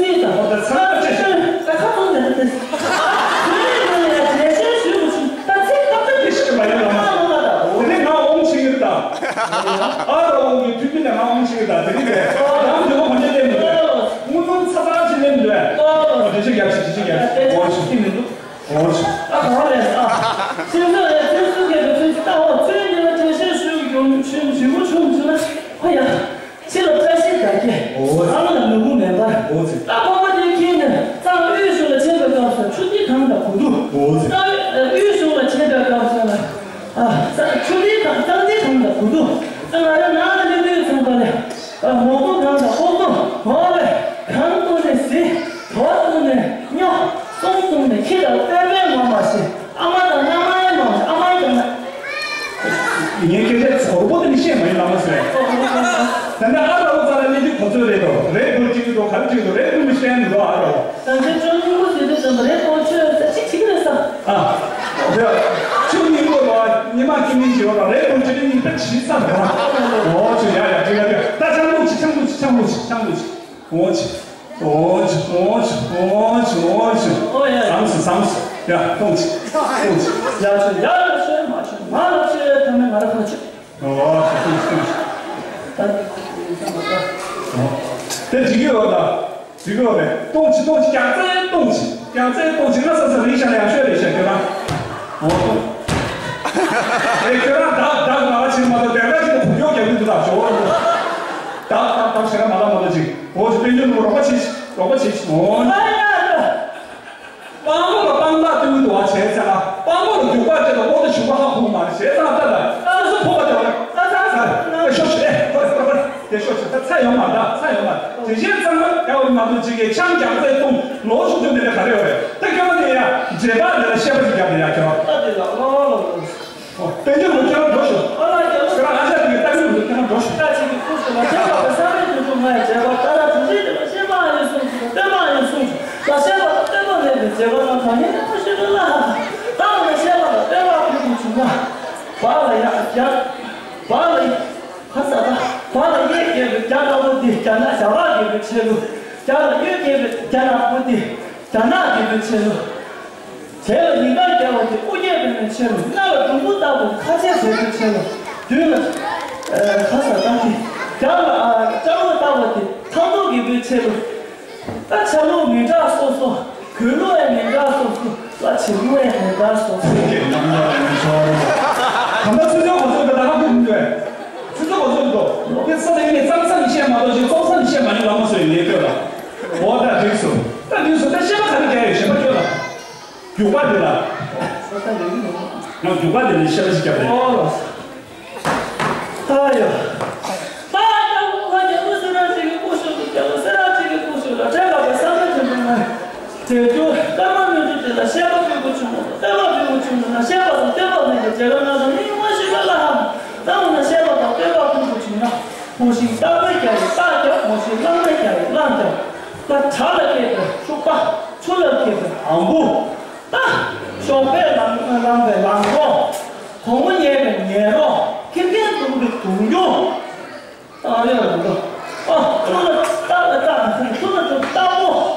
ཚིག་དང་། ད་ཚང་མ་བཅད་ཤག་ད་ཁ་ཚོན་ནས་ད་དེ། ཚོན་ནས་ད་ལས་བྱེད་ཞུས་པ་ཞིག་ད་ཚིག་ཏག་ཏག་དེ་ཤི་གི་མ་ཡོད་ལ་མ། དེ་ནས་ང་འོང་ཆེ་གི་རེད་ད། ཨ་རོ་འོང་གི་དུས་དུས་ནས་ང་འོང་ཆེ་གི་ད་དེ་རིང་རེད། ང་འདི་བ་གོ་ཆ་ལེན་མི་འདུག་དངུལ་སྣུམ་ཚ་ཚ་ཞིག་ལེན་མི་འདུག་འགྲེལ་བཤད་རྒྱབ་ཤིག་འགྲེལ་བཤད་རྒྱབ་ཤིག་འོང་ཆེ། འོང་ཆེ། ཨ་ག་བ་ལས་ཨ། ཁྱེད་ཚོ་ལས་ཁྱེད་ཚོ་གས་པའི་ཚོད་ཀྱི་ལྟ་བ་ཚོད་ཉེ་བ་འགྲེལ་བཤད་ཞུ་ཡོང་ཆུང་ཆུང་བུ་ཆུང་ཆུང་ལ་ཧོ་ཡ། ཕྱི་ལ་བཀྲ་ཤིས་དར་རྒྱས། འོ་ཙི། ཨ་མ་ལ་ནོར་བུ་མེ་འབར། འོ་ཙི། ད་ཁོག་པ་དེ་འཁྱེར་ནས་གཙང་དབུས་གཞུང་ལ་ཆས་པའི་སྐབས་སུ་ཆུ་ཐིགས་གངས་དང་དགུ་ཐུག་འོ་ཙི། གཙང་དབུས་གཞུང་ལ་ཆས་པའི་སྐབས་སུ་ལ། ཨ། ཆུ་ཐིགས་གངས་གཙང་ཐིགས་གངས་དང་དགུ་ཐུག་ད་ང་རང་ནང་ལ་སླེབས་དུས་ཚང་པ་ལས། ཨ། མོག་ཐུག་གངས་དང་ལྐོག་ཐུག་འོ་ལས། གངས་བཏུང་ནས་བཟི། དོ་བཏུང་ནས་སྨྱོ། གསུམ་བཏུང་ནས་ཁྱི་དང་སྤེན་པའི་ངོ་མ་ཤེས། ཨ་མ་དང་མནའ་མའི་ནང་ཨ་མའི་དང་། ངའི་སྐད་ཆ་ཚོར་པོ་དེ་ནི་བཤད་མ་ཡིན་ལ་མ་ཟེར། ད་ནི་ཨ་ལ་འུ་ཙ་ལ་གནས་དུས་གོ་ཚོད་རེད་དོ། རེད་བུ་གཅིག་གི་དོ་ག་རེ་གཅིག་དོ་རེད་བུ་མི་བཤད་ནི་དོ་ཨ་རོ། ད་ཆ་ཅོ་སྙིང་པོ་ཟེར་དུས་ཙམ་པ་རེད་དོ་ཆོས་ཟེར་ཅི་ཅིག་རེད་ས། ཨ། དེ་ཅོ་སྙིང་པོ་དོ་ཉི་མ་ཁྱི་མིན་བྱེད་བ་རེད་བུ་གཅིག་གི་གཉིས་པ་བྱིས་ས་རེད་བ། འོ་ཆོས་ཡ་ཡ་ཅི་ཡ་ཅི་ད་ཆང་ལུགས་ཅི་ཆང་ལུགས་ཅི་ཆང་ལུགས་ཅི་ཆང་ལུགས་ཅི། འོ་ཆི། འོ་ཆི། འོ་ཆི། འོ་ཆི། འོ་ཆི། ཨོ་ཡ་ཡ། བཟང་སི་བཟང་སི། ཡ་ལྟོང་ཆི། ལྟོང་ཆི། ཡ་ཆི་ཡ་ལ་ཆི་མ་ཆི་མ་ལ་ཆི་ཐ་མའི་ང་ར་ཁ་ཆི། འོ་ཆི་ལྟོང་ཆི་ལྟོང་ཆི། ད་དེ་འགྲིག་གི་ཡོད་ད། འགྲིག་གི་ཡོད་རེད། ལྟོང་ཆི་ལྟོང་ཆི་རྒྱག་རྩེ་ལྟོང་ཆི། རྒྱག་རྩེ་ལྟོང་ཆི་ང་ས་ས་རིང་ཤ་ལ་ཡང་ཤོད་རེད་ཤ་ཁྱོད་རང་། འོ་ལྟོང་། ཨེ་ཁྱོད་རང་བདག་བདག་ང་ལ་ཆི་མ་གཏོགས་དེ་འདྲ་ཅིག་ལ་གུ་ཡོག་རྒྱག་གི་འདུག་ད་ཇོ་བོ་རང་། བདག་བདག་བདག་ཞེ་དྲག་མ་ལབ་མ་ལབ་ཅིག་འོ་ཅིག་དཔལ་འབྱོར་ལུག་རོགས་པ་བྱེད་ཅིག་རོགས་པ་བྱེད་ཅིག་འོ། སྤང་ལོ་ལ་སྤང་ཐག་བཏོན་གྱི་འདུག་བ་བྱས་ཚེ་ལ་སྤང་ལོ་ལ་རྒྱུག་པ་བྱས་ལ་འོ་ད་ཞུགས་པ་ཧ་གོ་མ་རེད་བྱས་ཙང་ད་ལ་སོ་སོ་ཕོག་པ་དེ་བ་ལ་ད་ད་ད་ཤོག་ཤོག་ཨེ་ཧོ་ཧོ་ཧོ་དེ་ཤོག་ཤོག་ད་ཚ་ཡོང་མ་ད་ཚ་ཡོང་མ་དེ་བཞིན་ཚང་མ་ཡག་པོ་མ་གཏོགས་ཅིག་གི་ཆང་རྒྱག་ཚེ་བཏུང་ལོ་ཆུང་ཆུང་དེ་འདྲ་ག་རེ་ཡོད་རེད་ད་ཁྱོད་རང་དེ་ཡ་རྗེས་དཔག་དེ་ལ་བཤད་པ་ཅིག་རྒྱབ་ནས་ཡ་ཁྱོད། ད་དེ་ལ་ཨོ་ལོ་ལོ། དཔལ་འབྱོར་ལུག་ཁྱེད་རང་འགྲོ་ཤོག་ཨ་ལ་རྒྱལ་པོ། ཁྱེད་རང་ཨ་ཅག་དེ་གི་ལྟ་གི་མི་འདུག་ཁྱེད་རང་འགྲོ་ཤོག་ད་ཅིག་གི་སྐུ་སུ་ལ་ཁྱེད་པ་བསམ་པའི་དོན་དུ་ང་ཡི་བྱེད་པ་ལྟ་ར་དྲུག་ཅུ་དེ་ལ་ཤེས་པ་ཨ་ཡོད་གསུངས་སོ་སྟོན་པ་ཨ་ཡོད་གསུངས་སོ་ལ་ཤེས་པ་དང་སྟོན་པ་མེད་པའི་བྱེད་པ་རྣམས་གང་ཡིན་ནམ་ཞེས་པ་ལ། ད་འོ་ན་ཤེས་པ་དང་སྟོན་པ་ཕུལ་དགོས་བྱུང་ན། བ་ལ་ཡ་རྒྱ། བ་ལ་ཡ། ཁ་ས་ད། བ་ལ་གཡས་བརྒྱབ་པའི་རྒྱ་ལྟ་བུ་འདི་རྒྱ་ནག་རྒྱ་བ་བརྒྱབ་པའི་ཆེ་ལུགས། རྒྱ་ལ་གཡོན་བརྒྱབ་པའི་རྒྱ་ནག་པོ་འདི་རྒྱ་ནག་བརྒྱབ་པའི་ཆེ་ལུགས། དེ་ལ་ཉིན་ལྟར་རྒྱལ་བ་དེ་དབུ་རྒྱས་པའི་མི་ཆེ་རུ་སྣ་ལ་འབྲུམ་བུ་ལྟ་བུ་ཁ་ཆེ་བྱེད་པའི་ཆེ་རུ་མདུན་ལ་ཁ་ས་ལྟ་གི་རྒྱ་ལ་ལྕགས་ལོ་ལྟ་བུ་དེ་ཐང་ཐོག་གི་བུ་ཆེ་རུ་ད་ཆ་ལུགས་མི་འདྲ་སོ་སོ་གོས་ལུགས་ཨེ་མི་འདྲ་སོ་སོ་ལ་བྱེད་ལུགས་ཨེ་མི་འདྲ་སོ་སོ། གང་ལྟར་ཚུལ་འཆོས་གོ་ཚོད་ཀྱི་ད་ཧ་གོ་མི་འདུག་ཚུལ་འཆོས་གོ་ཚོད་འདུག་དེ་ས་ལ་ཡིན་ནས་གཙང་ས་ནས་བཤད་མ་གཏོགས་ཞེས་གཙང་ས་ནས་བཤད་མ་ཡིན་ལ་མ་སོ་ཡིན་ལས་སྐྱོ་ལ་འོ་ད་འགྲིག་སོ་ད་འགྲིག་སོ་ད་བཤད་པ་ག་རེ་རྒྱག་ཡོད་ཞེས་པ་སྐྱོ་ལ། རྒྱུག་པ་འདི་ལ། ང་རྒྱུག་པ་འདི་ལ་ཤེས་པ་ཞིག་བརྒྱབ་རེད། ཨོ་ལོ། ཨ་ཡོ། ད་ལྟ་ལོ་ལ་རྒྱལ་པོ་སེ་ར་བྱེས་ཀྱི་སྐུ་ཞབས་སུ་རྒྱལ་པོ་སེ་ར་བྱེས་ཀྱི་སྐུ་ཞབས་ལ་འཕྲད་པ་བསམ་པའི་དོན་དུ་ང་། དེ་རྒྱུ་ཀརྨ་སྨོན་འཇུག་དེ་ལ་བཤད་པ་ཕུལ་དགོས་བྱུང་ངོ་། བསྟན་པ་ཕུལ་དགོས་བྱུང་ངོ་ན་བཤད་པ་དང་བསྟན་པ་མེད་པའི་རྒྱལ་ཁབ་ནང་དུ་མི་ཡོང་བ་ཞིག་ལ་ལྷག་ད་འོ་ན་བཤད་པ་དང་བསྟན་པ་ཕུལ་དགོས་བྱུང་ན། མོ་ཞིག་རྟག་པའི་རྒྱ་ཡི་རྟག་རྒྱབ་མོ་ཞིག་བླང་པའི་རྒྱ་ཡི་བླང་རྒྱབ། ད་བྲག་ལ་སྐྱེས་པའི་ཤུག་པ། ཆུ་ལ་སྐྱེས་པའི་ལང་བུ། ད་ཞོགས་པའི་ལང་ལངས་པའི་ལང་གྲོ། དོག་མོ་ཉལ་བའི་ཉལ་རོ། ཁེར་ཁེར་འདུག་པའི་གདུང་རྒྱུ། ད་རེད་ལ་འདུག་ཨ་ཆུ་ལ་ལྟ་ལ་ལྟ་ཆུ་ལ་འགྲོ་ལྟ་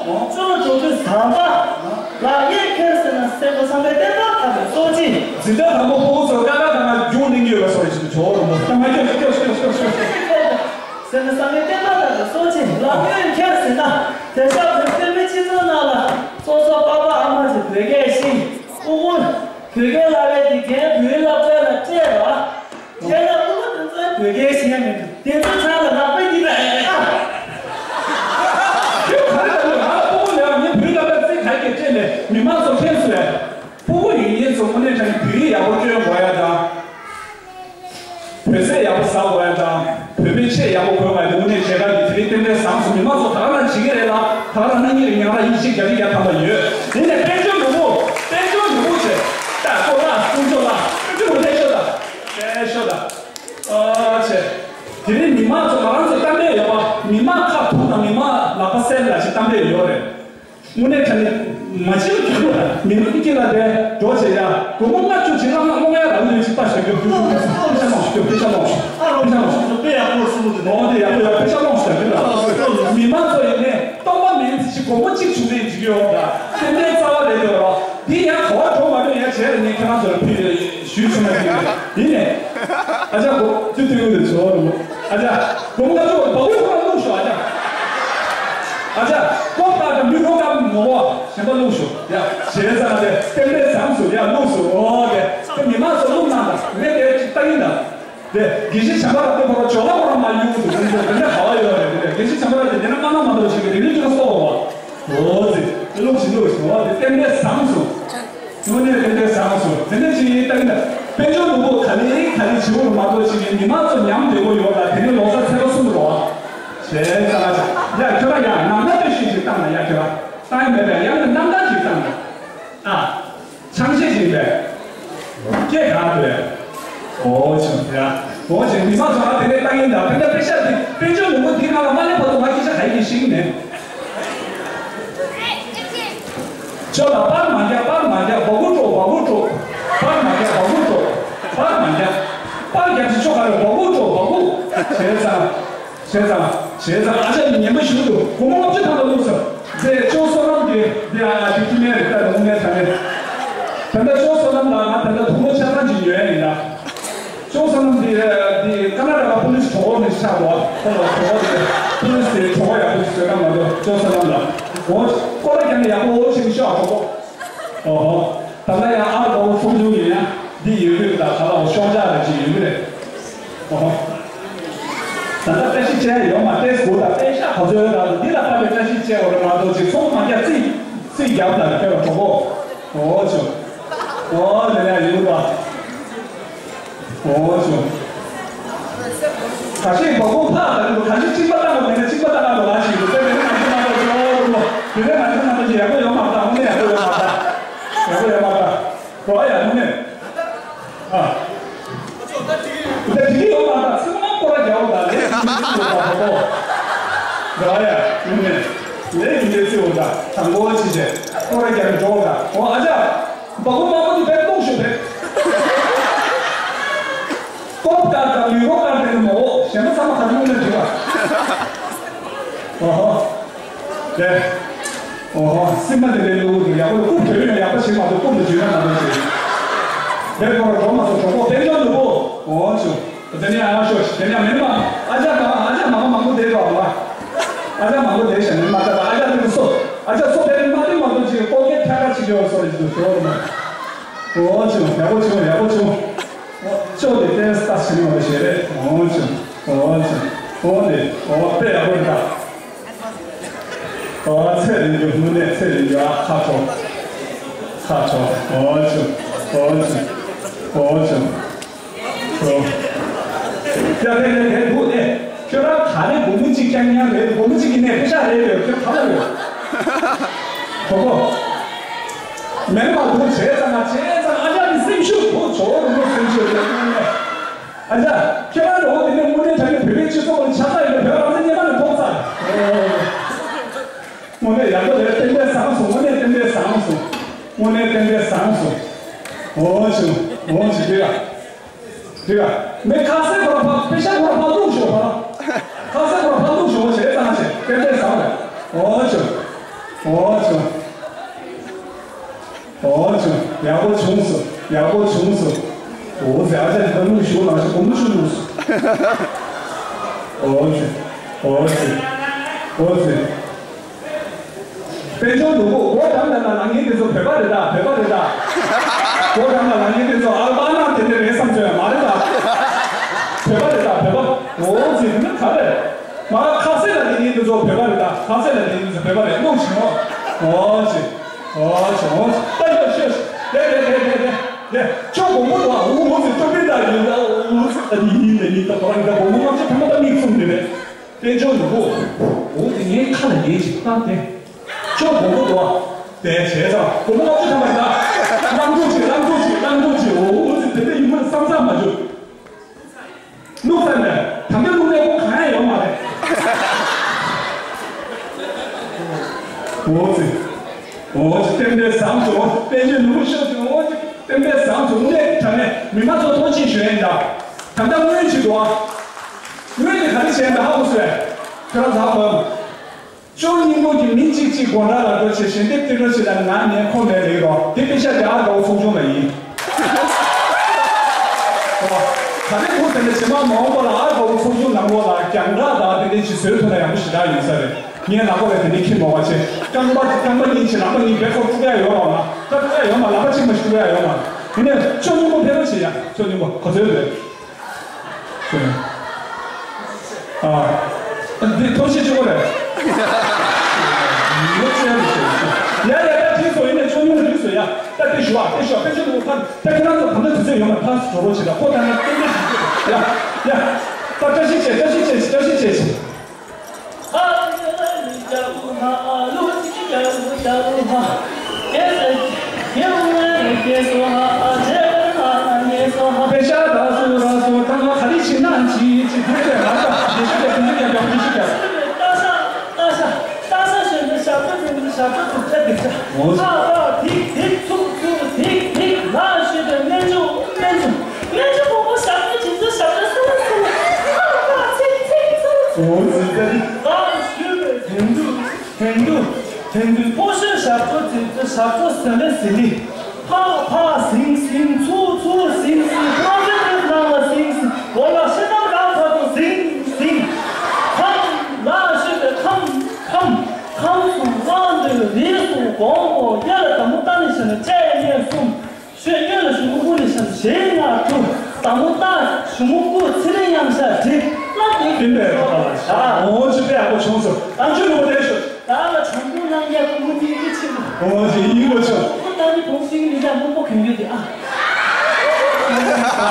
བུ། ཆུ་ལ་འགྲོ་དུས་ཟམ་པ། ལག་གཡས་འཁྱེར་ཟེར་ན་སེམས་པ་བསམ་པའི་བརྟན་པ་ཐག་པའི་སྲོག་ཅིག་འཛིན་གྲྭ་དང་པོ་ཕྲུ་གུ་ཚོར་ཀ་ཁ་དང་ང་རྒྱུགས་གླེང་གི་ཡོད་པའི་སོ་རེ་ཞིག་ཏུ་ཇོ་བོ་རིན་པོ་ཆེ་ང་སྐྱོ་སྐྱོ་སྐྱོ་སྐྱོ་སྐྱོ་སྐྱོ། ཟེར་ན་བསམ་པའི་བརྟན་པ་ལྟར་དུ་གསོ་ཆེན་ལག་གཡོན་འཁྱེར་ཟིན་ན་དེ་ཞག་བོད་བོད་མི་སྤྱི་ཚོགས་ནང་ལ་སོ་སོ་པ་ཕ་ཨ་མ་དེ་བོད་སྐད་ཤེས་ཕྲུ་གུ་བོད་སྐད་བསླབ་པའི་དེ་རྒན་བོད་ཡིག་བསླབ་པའི་ལ་སྤྲད་པ་བྱས་ན་ཕྲུ་གུ་དེ་ཚོས་བོད་སྐད་ཤེས་མི་འདུག་དེ་ཚོ་ཚང་ལ་ལག་པས་འདི་ལ་ཨེ་ཨ། ཁྱོད་ག་རེ་ལབ་ཡོད་ང་ལ་ཕྲུ་གུ་ལས་ངས་བོད་ཡིག་བསླབ་པའི་རྩིས་ག་གེ་སྤྲད་ནས་མི་མང་ཚོ་ཕན་སུ་རེད། ཕྲུ་གུ་ཡིན་ཡིན་ཚོ་དངོས་གནས་དྲང་གནས་བོད་ཡིག་ཡག་པོ་སྐྱོན་དགོས་ཡ་དང་། བོད་ཟས་ཡག་པོ་ཟ་དགོས་ཡ་དང་། བོད་པའི་ཆས་ཡག་པོ་གོན་དགོས་ཡ་དེ་དངོས་གནས་མཇལ་ཁ་འདི་དེ་རིང་རྟེན་འབྲེལ་བཟང་སོང་། མི་མང་ཚོ་ད་ག་རང་བྱེད་ཀྱི་རེད་ལ་ད་ག་རང་གནང་གི་རེད། ཉག་ར་ཡིན་ཞིག་བརྒྱ་ཆ་བརྒྱ་ཐམ་པ་ཡོད། དེ་ནས་དཔལ་འབྱོར་ནོར་བུ་དཔལ་འབྱོར་ནོར་བུ་ཆེ་ད་ཀོ་ལགས་དཀོན་མཆོག་ལགས་དཔལ་འབྱོར་ནོར་བུ་ལྟད་ཤོག་ད་ལྟད་ཤོག་ད་ཨ་ཆེ། དེ་རིང་མི་མང་ཚོ་ང་རང་ཚོ་གཏམ་དཔེ་ཡོད་པ་མི་མང་ཁ་ཐུག་དང་མི་མང་ལག་པ་གསལ་ལ་ཞིག་གཏམ་དཔེ་ཡོད་རེད། དངོས་གནས་དྲང་གནས་མ་བྱེད་པ་གྱུར་པ་ མི་མང་གི་ལ་དེ་འགྲོ་བྱེད་ཡ། སྒོར་མོ་ལྔ་བཅུ་ཅིག་ལ་ང་སློང་ཡ་རང་ཡོད་ཅིག་ལྟ་ཞིག་གི་དཔེ་ཆ་ལོངས་ཤིག་དཔེ་ཆ་ལོངས་ཤིག་དཔེ་ཆ་ལོངས་ཤིག་དཔེ་ཆ་ལོངས་ཤིག་དཔེ་ཡག་པོ་གསུངས་འདུག་འོ་དེ་ཡག་པོ་ཡག་དཔེ་ཆ་ལོངས་ཤིག་དཔེ་ལ། མི་མང་ཚོ་ཡིན་ནས་སྟོང་པ་མིན་ཅིག་སྒོར་མོ་གཅིག་བྱུང་ནས་འཇིག་ཡོང་ད། དེ་འདྲའི་རྩ་བ་ལས་དོ་རོ། འདི་ཡང་ག་བ་འགྲོ་མ་འགྲོ་ཡ་བྱས་ལ་ངས་ཁྱེད་རང་ཚོར་ཕུལ་ཡོད། ཞུས་ཆུང་མ་ཞིག་ཡིན་ནས། ཨ་ཅག་གོ་ཚུལ་མཐུན་ཡོད་དེ་ཚོ་རུ། ཨ་ཅག་སྒོར་མོ་ལྔ་བཅུ་བ་བ་འུ་ཁོ་རང་བླུགས་ཤོག་ཨ་ཅག་ཨ་ཅག་ཀོ་ཏ་དང་མི་རོ་ཀ་མོ་བ་གཞན་པ་བླུགས་ཤོག་ཡ། བྱས་ཙང་དེ་བསྟན་པའི་མཚམས་སུ་ཡ་བླུགས་སོ། འོ་དེ་དེ་མི་མང་ཚོ་བླུགས་གནང་དང་ངས་དེ་ཅིག་ལྟ་ཡིན་དང་། དེ་དགེ་བཤེས་བྱམས་པ་ལགས་དེ་བར་ཇོ་ལ་ཁོ་རང་མ་གཡུག་འདུག་དེ་འདྲ་དེ་འདྲ་ག་བ་ཡོད་རེད། དེ་དགེ་བཤེས་བྱམས་པ་ལགས་དེ་དེ་ན་མ་ན་མ་འདོར་ཞིག་གི་རིག་གནས་ཅུང་སོགས་བ། འོ་ཙི། ཀློག་ཅི་ཀློག་ཞིག་འོ་དེ་བསྟན་པའི་བཟང་སོང་། དངོས་གནས་བསྟན་པའི་བཟང་སོང་། དེ་འདྲ་ཅིག་ཡིན་ད་ཡིན་ད། དཔལ་འབྱོར་ནོར་བུ་ག་ལེ་ག་ལེ་བྱེད་དགོས་མ་གཏོགས་ཅིག་ཡིན་མི་མང་ཚོ་ཉམས་བདེ་བོ་ཡོད་ལ་དེ་ནས་ལོ་གསར་ཚེས་པ་གསུམ་རོ། བྱས་ཙང་ཡ་ཁྱོད་རང་ཡ་ནང་ད་དཔེ་ཤིག་ཅིག་བཏང་ན་ཡ་ཁྱོད་རང་བཏང་ཡ་མེད་པས་ཡང་ན་གནམ་ཐང་ཅིག་བཏང་ན། ཨ། ཆང་ཤས་ཤིག་རེད། སྐད་ག་རེད། འོ་བྱུང་ཡ། འོ་བྱུང་མི་མང་ཚོ་ང་དེ་ནས་ལྟ་གིན་ད་དེ་འདྲ་དཔེ་ཤ་དེ་དཔེ་འཇོག་ལུང་པ་དེ་ང་ལ་མ་སླེབས་བར་དུ་ང་སྐད་ཆ་ག་ཡེ་ཤེས་ཀྱི་མེད། ཅོ་ལ་པར་མ་རྒྱག་པར་མ་རྒྱག་བ་གུ་ཀྲོ་བ་གུ་ཀྲོ། པར་མ་རྒྱག་བ་གུ་ཀྲོ། པར་མ་རྒྱག་པར་རྒྱག་ཅི་ཆོག་ག་རེད་བ་གུ་ཀྲོ་བ་གུ། བྱས་ཙང་། བྱས་ཙང་། བྱས་ཙང་ཨ་ཅག་གིས་ངན་པ་ཞུ་འདུག་སྒོར་མོ་ལྔ་བཅུ་ཐམ་པ་བླུགས་སོང་། རྫས་ཅོ་བསོད་ནམས་དེ་འདི་ཨ་ཨ་དེ་ཁྱི་མེད་རེད་ད་དངོས་གནས་དྲང་གནས། ད་ལྟ་ཅོ་བསོད་ནམས་ལ་ང་ད་ལྟ་དུམ་བུ་ཆ་ཚང་ཅིག་ཡོད་ཡིན་ད། ཅོ་བསོད་ནམས་དེ་དེ་ཀ་ན་ཌ་ལ་པུ་ལིས་གྲོགས་པོ་ནས་ཆགས་འདུག་ཁོ་ལ་གྲོགས་པོ་དེ་པུ་ལིས་དེ་གྲོགས་པོ་ཡག་པོ་ཞིག་བཟོས་ན་མ་གཏོགས་ཅོ་བསོད་ནམས་ལ་འོ་སྐོར་ར་རྒྱག་ནས་ཡག་པོ་འོ་ཞིག་ཤོག་གྲོགས་པོ། ཨོ་ཧོ། ད་ལྟ་ཡང་ཨར་བ་བོ་ཚོགས་ཆུང་ཡིན་ཡང་འདི་ཡོད་གི་རེད་ད་ག་ལ་འོ་ཤོག་ཆག་ར་ཅིག་ཡོད་གི་རེད། ཨོ་ཧོ། ད་ལྟ་བཀྲ་ཤིས་བཅས་ཡོང་མ་ཏེས་གོ་ད་པེ་ཤ་ག་ཚོད་ཡོད་ད་འདི་ལ་ལྟ་བའི་བཀྲ་ཤིས་བཅས་འོ་རེད་མ་གཏོགས་ཅིག་ཚོང་མ་རྒྱག་རྩིས་རྩིས་རྒྱབ་ད་ཁྱོད་ལ་གྲོགས་པོ། ཨོ་ཆོ། ཨོ་ལེ་ལེ་ཡོད་པ། ཨོ་ཆོ། ད་ཤེས་བ་གོ་ཕ་ད་ནི་ག་ཤེས་གཅིག་པ་ལྟ་བ་མེད་ན་གཅིག་པ་ལྟ་ག་འགྲོ་ལ་ཞིག་འདུག་དེ་མེད་ན་ང་ཚོ་ང་ཚོ་ཅོ་རུ་ལོ། དེ་ནས་ང་ཚོ་ང་ཚོ་ཅི་ཡག་པོ་ཡོད་མ་རེད་ད་དངོས་གནས་ཡག་པོ་ཡོད་མ་རེད་ད། ཡག་པོ་ཡོད་མ་རེད་ད། འགྲོ་ཡ་དངོས་གནས། ཨ། ད་དེ་གི་ཡོད་མ་རེད་ད་ཚིག་མ་སྐོར་ར་རྒྱག་འོ་ད་ལས་ཀྱི་མི་ཚིག་འོ་ད་ཧོ་ཧོ། འགྲོ་ཡ་དངོས་གནས། ལས་ཀྱི་མི་ཚིག་འོ་ད་དང་པོ་ཅི་བྱས་སྐོར་ར་རྒྱག་འགྲོ་འོ་ད་འོ་ཨ་ཅག་བ་གོ་མ་གོ་དེ་བས་ལྟུང་ཞུ་བས། ཀོབ་ཀར་དང་ལུས་པོ་ཀར་དེ་ནི་མོ་འོ་གཞན་པ་ཚང་མ་ག་རེ་མིན་ན་འགྲིག་པ། ཨོ་ཧོ། དེ། ཨོ་ཧོ་སྲིད་མ་དེ་ལས་ལུག་དེ་ཡག་པོ་ལ་རྐུབ་དོད་ཡོད་ཡག་པོ་ཞིག་མ་གཏོགས་རྐུབ་ལ་འཇུས་ན་མ་གཏོགས་ཞིག་དེ་ཁོ་ར་འགྲོ་མ་སོང་གྲོགས་པོ་དཔལ་འབྱོར་ནུ་བོ། ཨོ་ཆུ། དེ་ནས་ཨ་ཤོ་ཞིག་དེ་ནས་མེད་མ། ཨ་ཅག་མ་ཨ་ཅག་མ་མང་པོ་བསྡད་རོགས་མ། ཨ་ཅག་མང་པོ་བསྡད་ཤ་མེད་མ་ད་ཨ་ཅག་དེ་ཚོ། ཨ་ཅག་ཚོ་དེ་མ་དེ་མ་གཏོགས་ཅིག་ཀོ་ཀེ་ཁྲ་ཁྲ་ཅིག་ཡོད་སོ་རེ་ཅིག་ཞོར་མ། ཨོ་ཆུང་ཡག་པོ་བྱུང་ཡག་པོ་བྱུང་། ཨོ་ཅོ་དེ་ཏན་སི་ཏ་ཞིག་ནི་མ་ཞེ་རེད། ཨོ་ཆུང་ཨོ་ཆུང་ཨོ་དེ་ཨོ་དཔེ་ཡག་པོ་རེད་ད། ཨོ་ཚེ་རིང་རྒྱུ་དངོས་གནས་ཚེ་རིང་རྒྱུ་ཨ་ཁ་ཆོ། ཁ་ཆོ། ཨོ་ཆུང་ཨོ་ཆུང་ཨོ་ཆུང་། ཡ་དེ་དེ་དེ་འདུག་ཨེ། ཁྱོད་རང་ག་ནས་སྒོར་མོ་གཅིག་རྐྱང་རྐྱང་རེད། སྒོར་མོ་གཅིག་གི་ནས་ཕེ་ཤ་རེད་རེད། ཁྱོད་ག་ལ་ཡོད། གོ་གོ། མེད་པ་འདུག་བྱས་ཙང་ང་བྱས་ཙང་ཨ་ཅག་གི་སེམས་ཤུགས་འདུག་ཇོ་བོ་རིན་པོ་སེམས་ཤུགས་རེད། ཨ་ཅག་ཁྱོད་རང་རོགས་དེ་ནས་དངོས་གནས་དྲང་གནས་བོད་པའི་སྤྱི་ཚོགས་ལ་ཆགས་ས་ཡོད་ན་བོད་པ་རང་བཙན་སྙན་མ་ནས་ཐོབ་ཚར། དངོས་གནས་ཡག་པོ་རེད། བསྟན་པའི་བཟང་སོང་། དངོས་གནས་བསྟན་པའི་བཟང་སོང་། དངོས་གནས་བསྟན་པའི་བཟང་སོང་། འོ་བྱུང་འོ་བྱུང་། དེ་ལ། དེ་ལ་མི་ཁ་སེ་ཁོ་ར་ཕ་པེ་ཤ་ཁོ་ར་ཕ་ལུག་ཤོག་ཕ། ཁ་སེ་ཁོ་ར་ཕ་ལུག་ཤོག་བྱས་ཙང་བྱས་ཏན་ཏན་ཟ་བ་རེད། འོ་ཆུ། འོ་ཆུ། འོ་ཆུ། ཡག་པོ་བྱུང་སོང་། ཡག་པོ་བྱུང་སོང་། འོ་ཟེ་ཨ་ཅག་གི་ད་ལུག་ཤོག་ནང་ཞིག་གོམ་ལུག་ཤོག་ལུག་སོང་། འོ་ཆུ། འོ་ཆུ། འོ་ཆུ། དཔལ་འབྱོར་ནོར་བུ་སྒོ་འགྲམ་ལ་ལ་ལང་མཁན་དེ་ཚོ་བོད་པ་རེད་ད། བོད་པ་རེད་ད། སྒོ་འགྲམ་ལ་ལང་མཁན་དེ་ཚོ་ཨལ་པ་ན་དེ་འདྲ་རེད་བསམ་ཚོད་ཡང་མ་རེད་ད། བོད་པ་རེད་ད་བོད་པ། འོ་ཙི་དེ་ནི་ག་རེད། མ་ཁ་སེ་ལ་དེ་ཉིན་དེ་ཚོ་བོད་པ་རེད་ད། ཁ་སེ་ལ་དེ་ཉིན་དེ་ཚོ་བོད་པ་རེད་ལོག་བྱུང་། འོ་ཙི། འོ་ཙི་འོ་ཙི་ད་ཡོད་ཤོད་ཤོད། དེ་དེ་དེ་དེ་དེ་དེ་ཅོ་སྒོར་མོ་འདུག་འོ་ཙི་ཅོ་པི་ད་ཡིན་ད། འོ་ཙི་ད་དེ་ཡིན་དེ་ཡིན་ད། ཁོ་རང་གི་ད་སྒོར་མོ་ལྔ་བཅུ་ཐམ་པ་ད་མིག་བཙུམ་དེ་རེད། དཔལ་འབྱོར་ནོར་བུ། འོ་དེ་ངའི་ཁ་ལ་ཉན་ཅིག་བཏང་སྟེ། ཅོག་སྒོར་མོ་འདུག་བ། དེ་བྱས་ཙང་སྒོར་མོ་ལྔ་བཅུ་ཐམ་པ་ཡིན་ད། བླང་དོར་ཅིག་བླང་དོར་ཅིག་བླང་དོར་ཅིག་འོ་འོ་དེ་དེ་འདྲ་ཡིན་པ་བསམ་བསམ་མ་བྱུང་། བླུགས་ཚར་ནས་ད་ལྟ་བླུགས་ནས་ཁོ་གང་ཡང་ཡོད་མ་རེད། འོ་དེ། འོ་ཙི་རྟེན་འབྲེལ་བཟང་སོང་། པཎ་ཆེན་ནོར་བུ་ཤོར་སོང་། འོ་ཙི་རྟེན་འབྲེལ་བཟང་སོང་། ངས་དྲང་གནས་མི་མང་ཚོ་མཐོང་ཆེན་ཞུ་ཡིན་ད། ད་ལྟ་སྔོན་ཅིག་འདུག་ཨ། སྔོན་ནས་ག་རེ་བྱས་ཡིན་ད་ཧ་གོ་སོང་ངས། ཁྱོད་རང་ཚོ་ཧ་གོ་ཡོད། ཅོ་སྙིང་པོ་གི་མི་གཅིག་གཅིག་སྒོ་འགྲམ་ལ་འགྲོ་བྱས་ཞལ་འདེབས་སྟེར་རོགས་བྱེད་ལ་ང་ནས་ཁོ་མེད་ལེགས་རོགས་དེ་དཔེ་ཤ་དེ་ཨ་དགའ་བོ་ཚོགས་ཆུང་ལ་ཡིན། ད་རེས་ཁོ་དེ་འདྲ་བྱེད་མ་མ་འོངས་པ་ལ་ཨ་དགའ་བོ་ཚོགས་ཆུང་ནང་ལོགས་ལ་རྒྱང་བསྒྲགས་དང་དེ་འདྲ་ཞིག་བཟོས་ཐུབ་ན་ཡག་པོ་ཞེ་དྲག་ཡོང་ས་རེད། ངས་ལག་པ་ལ་དེ་འདྲའི་ཁྱི་མོ་བ་ཆེ། རྐང་པ་རྐང་པ་གཉིས་ཆེ་ལག་པ་གཉིས་བེད་སོགས་དཀྲུག་ཡ་ཡོད་མ་མ། ད་དཀྲུག་ཡ་ཡོད་མ། ལག་པ་གཅིག་མ་ཞིག་དཀྲུག་ཡ་ཡོད་མ། ཡིན་ནའི་ཅོ་སྙིང་པོ་ཕེབས་རོགས་བྱེད་ཡ། ཅོ་སྙིང་པོ་ག་ཚོད་རེད། ཨ། འདི་ཐོག་ཤེས་ཆེ་བོ་རེད། ཡོད་ཚད་རེད་ཤེས། ཡ་ཡ་ཡ་དེ་སོ་ཡིན་ནས་ཆོ་ཉུང་དེ་སོ་ཡ། ད་དེ་ཞུ་བ་དེ་ཞུ་བ་དཔེ་ཆ་ནོར་ཕན་ད་ཁྱེད་རང་ཚོ་གང་ལ་དུས་ཚོད་ཡོད་མ་ཐག་སུ་གྲོགས་པོ་བྱེད་ད་ཁོ་ད་ན་ཏན་ཏན་ཞིག་ཡ་ཡ། ད་བཀྲ་ཤིས་བྱེད་བཀྲ་ཤིས་བྱེད་བཀྲ་ཤིས་བྱེད། དེང་དུས་དེང་དུས་དེང་དུས་ཕོ་གསོས་ཞབས་བྲོ་ཚིག་ཚོ་ཞབས་བྲོ་ཟེར་ལེ་ཟེར་ལེ། ཕ་ཕ་ཟིང་ཟིང་ཚུ་ཚུ་ཟིང་ཟིང་ཕ་ཕ་ཕ་ནང་ལ་ཟིང་ཟིང་གོ་ལ་ཤི་ནམ་རང་ཕ་ཏུ་ཟིང་ཟིང་ཁམ་ལ་ཤི་བའི་ཁམ་ཁམ་ཁམ་སུ་དབང་འདོད་རིས་སུ་གོང་མོ་ཡ་ལ་དམ་པོ་བཏང་ནས་ཤི་ན་བཅས་ཡས་གསུམ། ཤོད་སྐྱོན་ལ་ཞུ་མོ་ཀུན་ལས་བཤམས་ཞེས་ང་དྲུག་དང་པོ་རྟགས་ཞུ་མོ་ཀུ་ཚེ་རིང་དབྱངས་ཤ་འགྲིག་ལ་འདི་སྤིན་པའི་ཁ་པར་ལ་ཞག་འོང་ཆུ་པའི་ཨ་ཁོ་བྱུང་སོ། ཨ་ཆུ་ནུ་མོ་དེ་ཤོད། ད་ལ་དྲང་པོ་གནང་ཡ་ཀུ་མོ་དེ་ཀི་ཆི་མོ། འོང་ཆུ་ཡིན་གོ་ཆུ། ཁོ་ད་ནི་བོང་སིང་ལི་ད་མོ་མོ་གན་ཡོད་དེ་ཨ།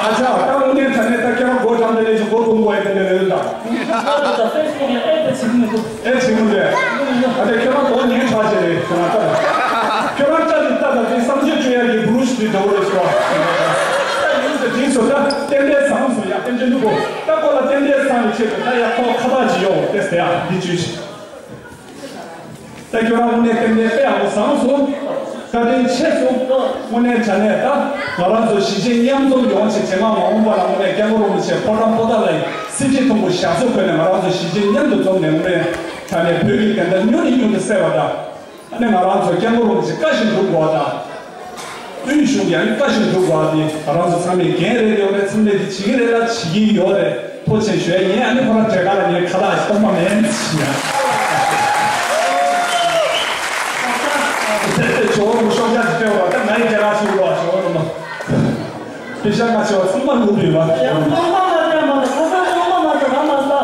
ཨ་ཅག་ད་འོང་ནས་ད་ནས་ད་ཁྱེད་རང་སྒོ་དྲང་དེ་ལས་ཀྱི་སྒོ་ཀུ་མོ་ཡ་དེ་ལས་ལས་ད། ཨ་ད་ད་ཕེ་སི་བུག་ལ་ཨེ་ད་བྱེད་ཀྱི་མི་འདུག་ཨེ་ཆེན་མོ་རེད། ཨ་དེ་ཁྱོད་རང་དོན་ཉེན་ཁ་ཆེ་རེད་ཁྱོད་རང་ལྟ། ཁྱོད་རང་ལྟ་དེ་ལྟ་ད་དེ་བསམ་ཚུལ་བཅོས་ཡག་གི་བུ་རུ་ཞིག་དེ་འདྲ་བོ་རེད་ཤོག་ཡིན་ཟེར་དེ་ཚོ་ད་རྟེན་འབྲེལ་བཟང་སོང་ཡ་རྟེན་འབྲེལ་འདུག་གོ་ད་ཁོ་ལ་རྟེན་འབྲེལ་བཟང་བའི་ཆེད་དུ་ད་ཡ་ཁོ་ཁ་བཏགས་ཅིག་ཡོད་དེ་ཟེར་ཡ་འདི་བཅོས་ཤིག་ད་ཁྱོད་རང་དངོས་གནས་རྟེན་འབྲེལ་དཔེ་ཡག་པོ་བཟང་སོང་། བཀའ་དྲིན་ཆེ་སོང་། དངོས་གནས་དྲང་གནས་ད་ང་རང་ཚོ་གཞིས་བྱེས་མཉམ་འཛོམས་ཡོང་བྱེད་རྗེས་མ་མ་འོངས་པ་ལ་དངོས་གནས་སྐྱབས་མགོན་རིན་པོ་ཆེ་ཕོ་བྲང་པོ་ཏཱ་ལའི་གསེར་གྱི་ཐུམ་བུ་ཞབས་སོར་བཀོད་ནས་ང་རང་ཚོ་གཞིས་བྱེས་མཉམ་དུ་འཛོམས་ནས་དངོས་གནས་དྲང་གནས་བོད་ཀྱི་བདེན་མཐའ་མྱུར་ནས་མྱུར་དུ་གསལ་བ་དང་། ཨ་ནི་ང་རང་ཚོ་སྐྱབས་མགོན་རིན་པོ་ཆེ་བཀའ་བཞིན་སྒྲུབ་དགོས་པ་དང་། དབུས་གཞུང་ཡང་བཀའ་བཞིན་སྒྲུབ་དགོས་པ་དེ་ང་རང་ཚོ་ཚང་མས་འགན་རེད་ཡོད་རེད། མཚམས་རེ་དེ་བྱེད་ཀྱི་རེད་ལ་བྱེད་ཀྱི་ཡོད་རེད། ཐུགས་རྗེ་ཆེ་ཞུ་ཡ་ཡིན། ཨ་ནི་ཁོ་རང་བྲེ་ག་ལ་ངས་ཁ་ལག་ཞིག་གཏོང་མ་མེད་ཞིག་ཡ། དེ་ཚེ་ཇོ་བོ་རུ་ཤོག་ཆག་ཅིག་སྤྲད་པ་ད་ང་ཡི་བྲེ་ག་ཞིག་ཡོད་པ་ཇོ་བོ་རུ་མ། པེ་ཤ་ང་ཆེ་བ་ཚང་མ་ལུག་རེད་བ། ཡང་གཏོང་མ་མ་སྤྲད་མ་ད་ཁོ་ཚོ་གཏོང་མ་མ་ད་རང་མ་ས།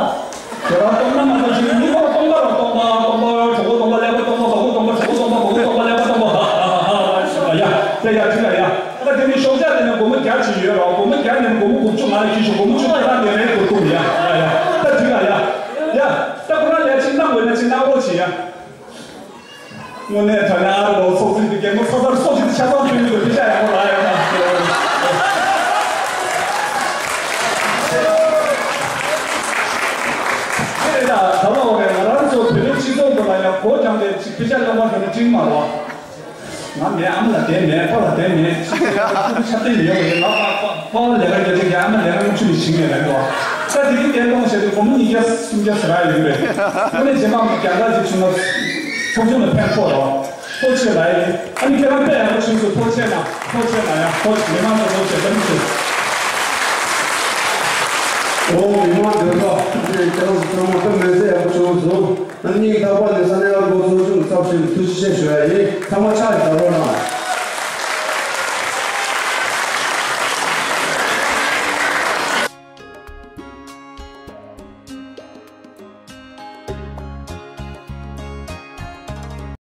ཁྱོད་རང་སྟོང་ན་མ་གཏོགས་ཅི་མི་ཁོ་སྟོང་པ་ར་སྟོང་པ་སྟོང་པ་གྲོགས་པོ་སྟོང་པ་ཀླད་པ་སྟོང་པ་བ་ཁོ་སྟོང་པ་གྲོགས་པོ་སྟོང་པ་བ་ཁོ་སྟོང་པ་ཀླད་པ་སྟོང་པ་ཧ་ཧ་ཧ་ཧ། ཡ་དེ་ཡ་དེ་ལ་ཡ། ད་དེ་ནི་ཤོག་བྱ་དེ་ནི་སྒོར་མོ་བརྒྱ་ཅིག་ཡོད་ར། སྒོར་མོ་བརྒྱ་ནས་སྒོར་མོ་དགུ་བཅུ་ང་ལ་ཁྱི་ཤོག་སྒོར་མོ་བཅུ་ཁ་ལ་ནས་རེད་དགོས་ཐུག་ཡ་ཡ་ཡ། ད་དེ་ལ་ཡ་ཡ། ད་ཁོ་རང་ལས་ཅིག་གནང་དགོས་ན་ཅིག་གནང་རོགས་བྱེད་ཡ། དངོས་གནས་དྲང་གནས་ཨ་རི་ལོ་ཚོགས་ཚིག་གི་རྒན་མོ་ཚོ་ཚར་སོ་ཅིག་ཆ་ཚང་ཕུལ་མི་དགོས་དེ་ཤ་ཡག་པོ་རག་ཡོད་ན། དེ་རེད་ད་ད་བ་འོ་རེད། ང་རང་ཚོ་བོད་མི་སྤྱི་ཚོགས་འདི་ལ་ཡང་སྒོ་རྒྱང་བའི་ཅིག་ཕི་ཤ་ལོང་བ་དེ་ནི་ཅིག་མ་རོ། ང་མེད། ཨ་མ་ལ་བསྡད་མེད། ཕ་ལ་བསྡད་མེད། ཅིག་ཆ་དེ་ཡོད་རེད། ང་ཕ་ཕ་ལས་ཀ་རྒྱ་ཆེ་རྒྱ། ཨ་མ་ལས་ཀ་ངོ་ཆུ་ནས་བྱིང་ངེས་རེད་འདུག་ད་དེ་རིང་བསྡད་གཏོང་བྱས་ཏེ་སྒོར་མོ་ཉིས་བརྒྱ་སུམ་བརྒྱ་ཟེར་ཡ་ཡོད་རེད། དངོས་གནས་རྗེས་མ་རྒྱ་གར་གྱི་བྱུང་ན་ཚོགས་ཆུང་ལ་ཕན་ཐོགས་རོགས། ཐུགས་རྗེ་ཆེ་ལགས། ཨ་ནི་ཁྱེད་རང་དཔེ་ཡག་པོ་བྱུང་སོང་། ཐུགས་རྗེ་ཆེ་གནང་། ཐུགས་རྗེ་ཆེ་གནང་། ཡ་ཐུགས་རྗེ་ཆེ། མི་མང་ཚོ་ཐུགས་རྗེ་ཆེ། བཀའ་དྲིན་ཆེ། འོ་མི་མང་འདོད་པ་འདི་ཁྱེད་རང་ཚོ་ཚང་མ་སྟབས་མི་བདེ་ཡག་པོ་བྱུང་སོང་། ཨ་ནི་སྙིང་ཐག་པ་ནས་ས་གནས་ཨ་རི་ལོ་ཚོགས་ཆུང་གི་ཚབ་བྱས་ནས་ཐུགས་རྗེ་ཆེ་ཞུ་ཡ་ཡིན། ཚང་མ་ཕྱག་ཞིག་བརྡབ་རོགས་གནང་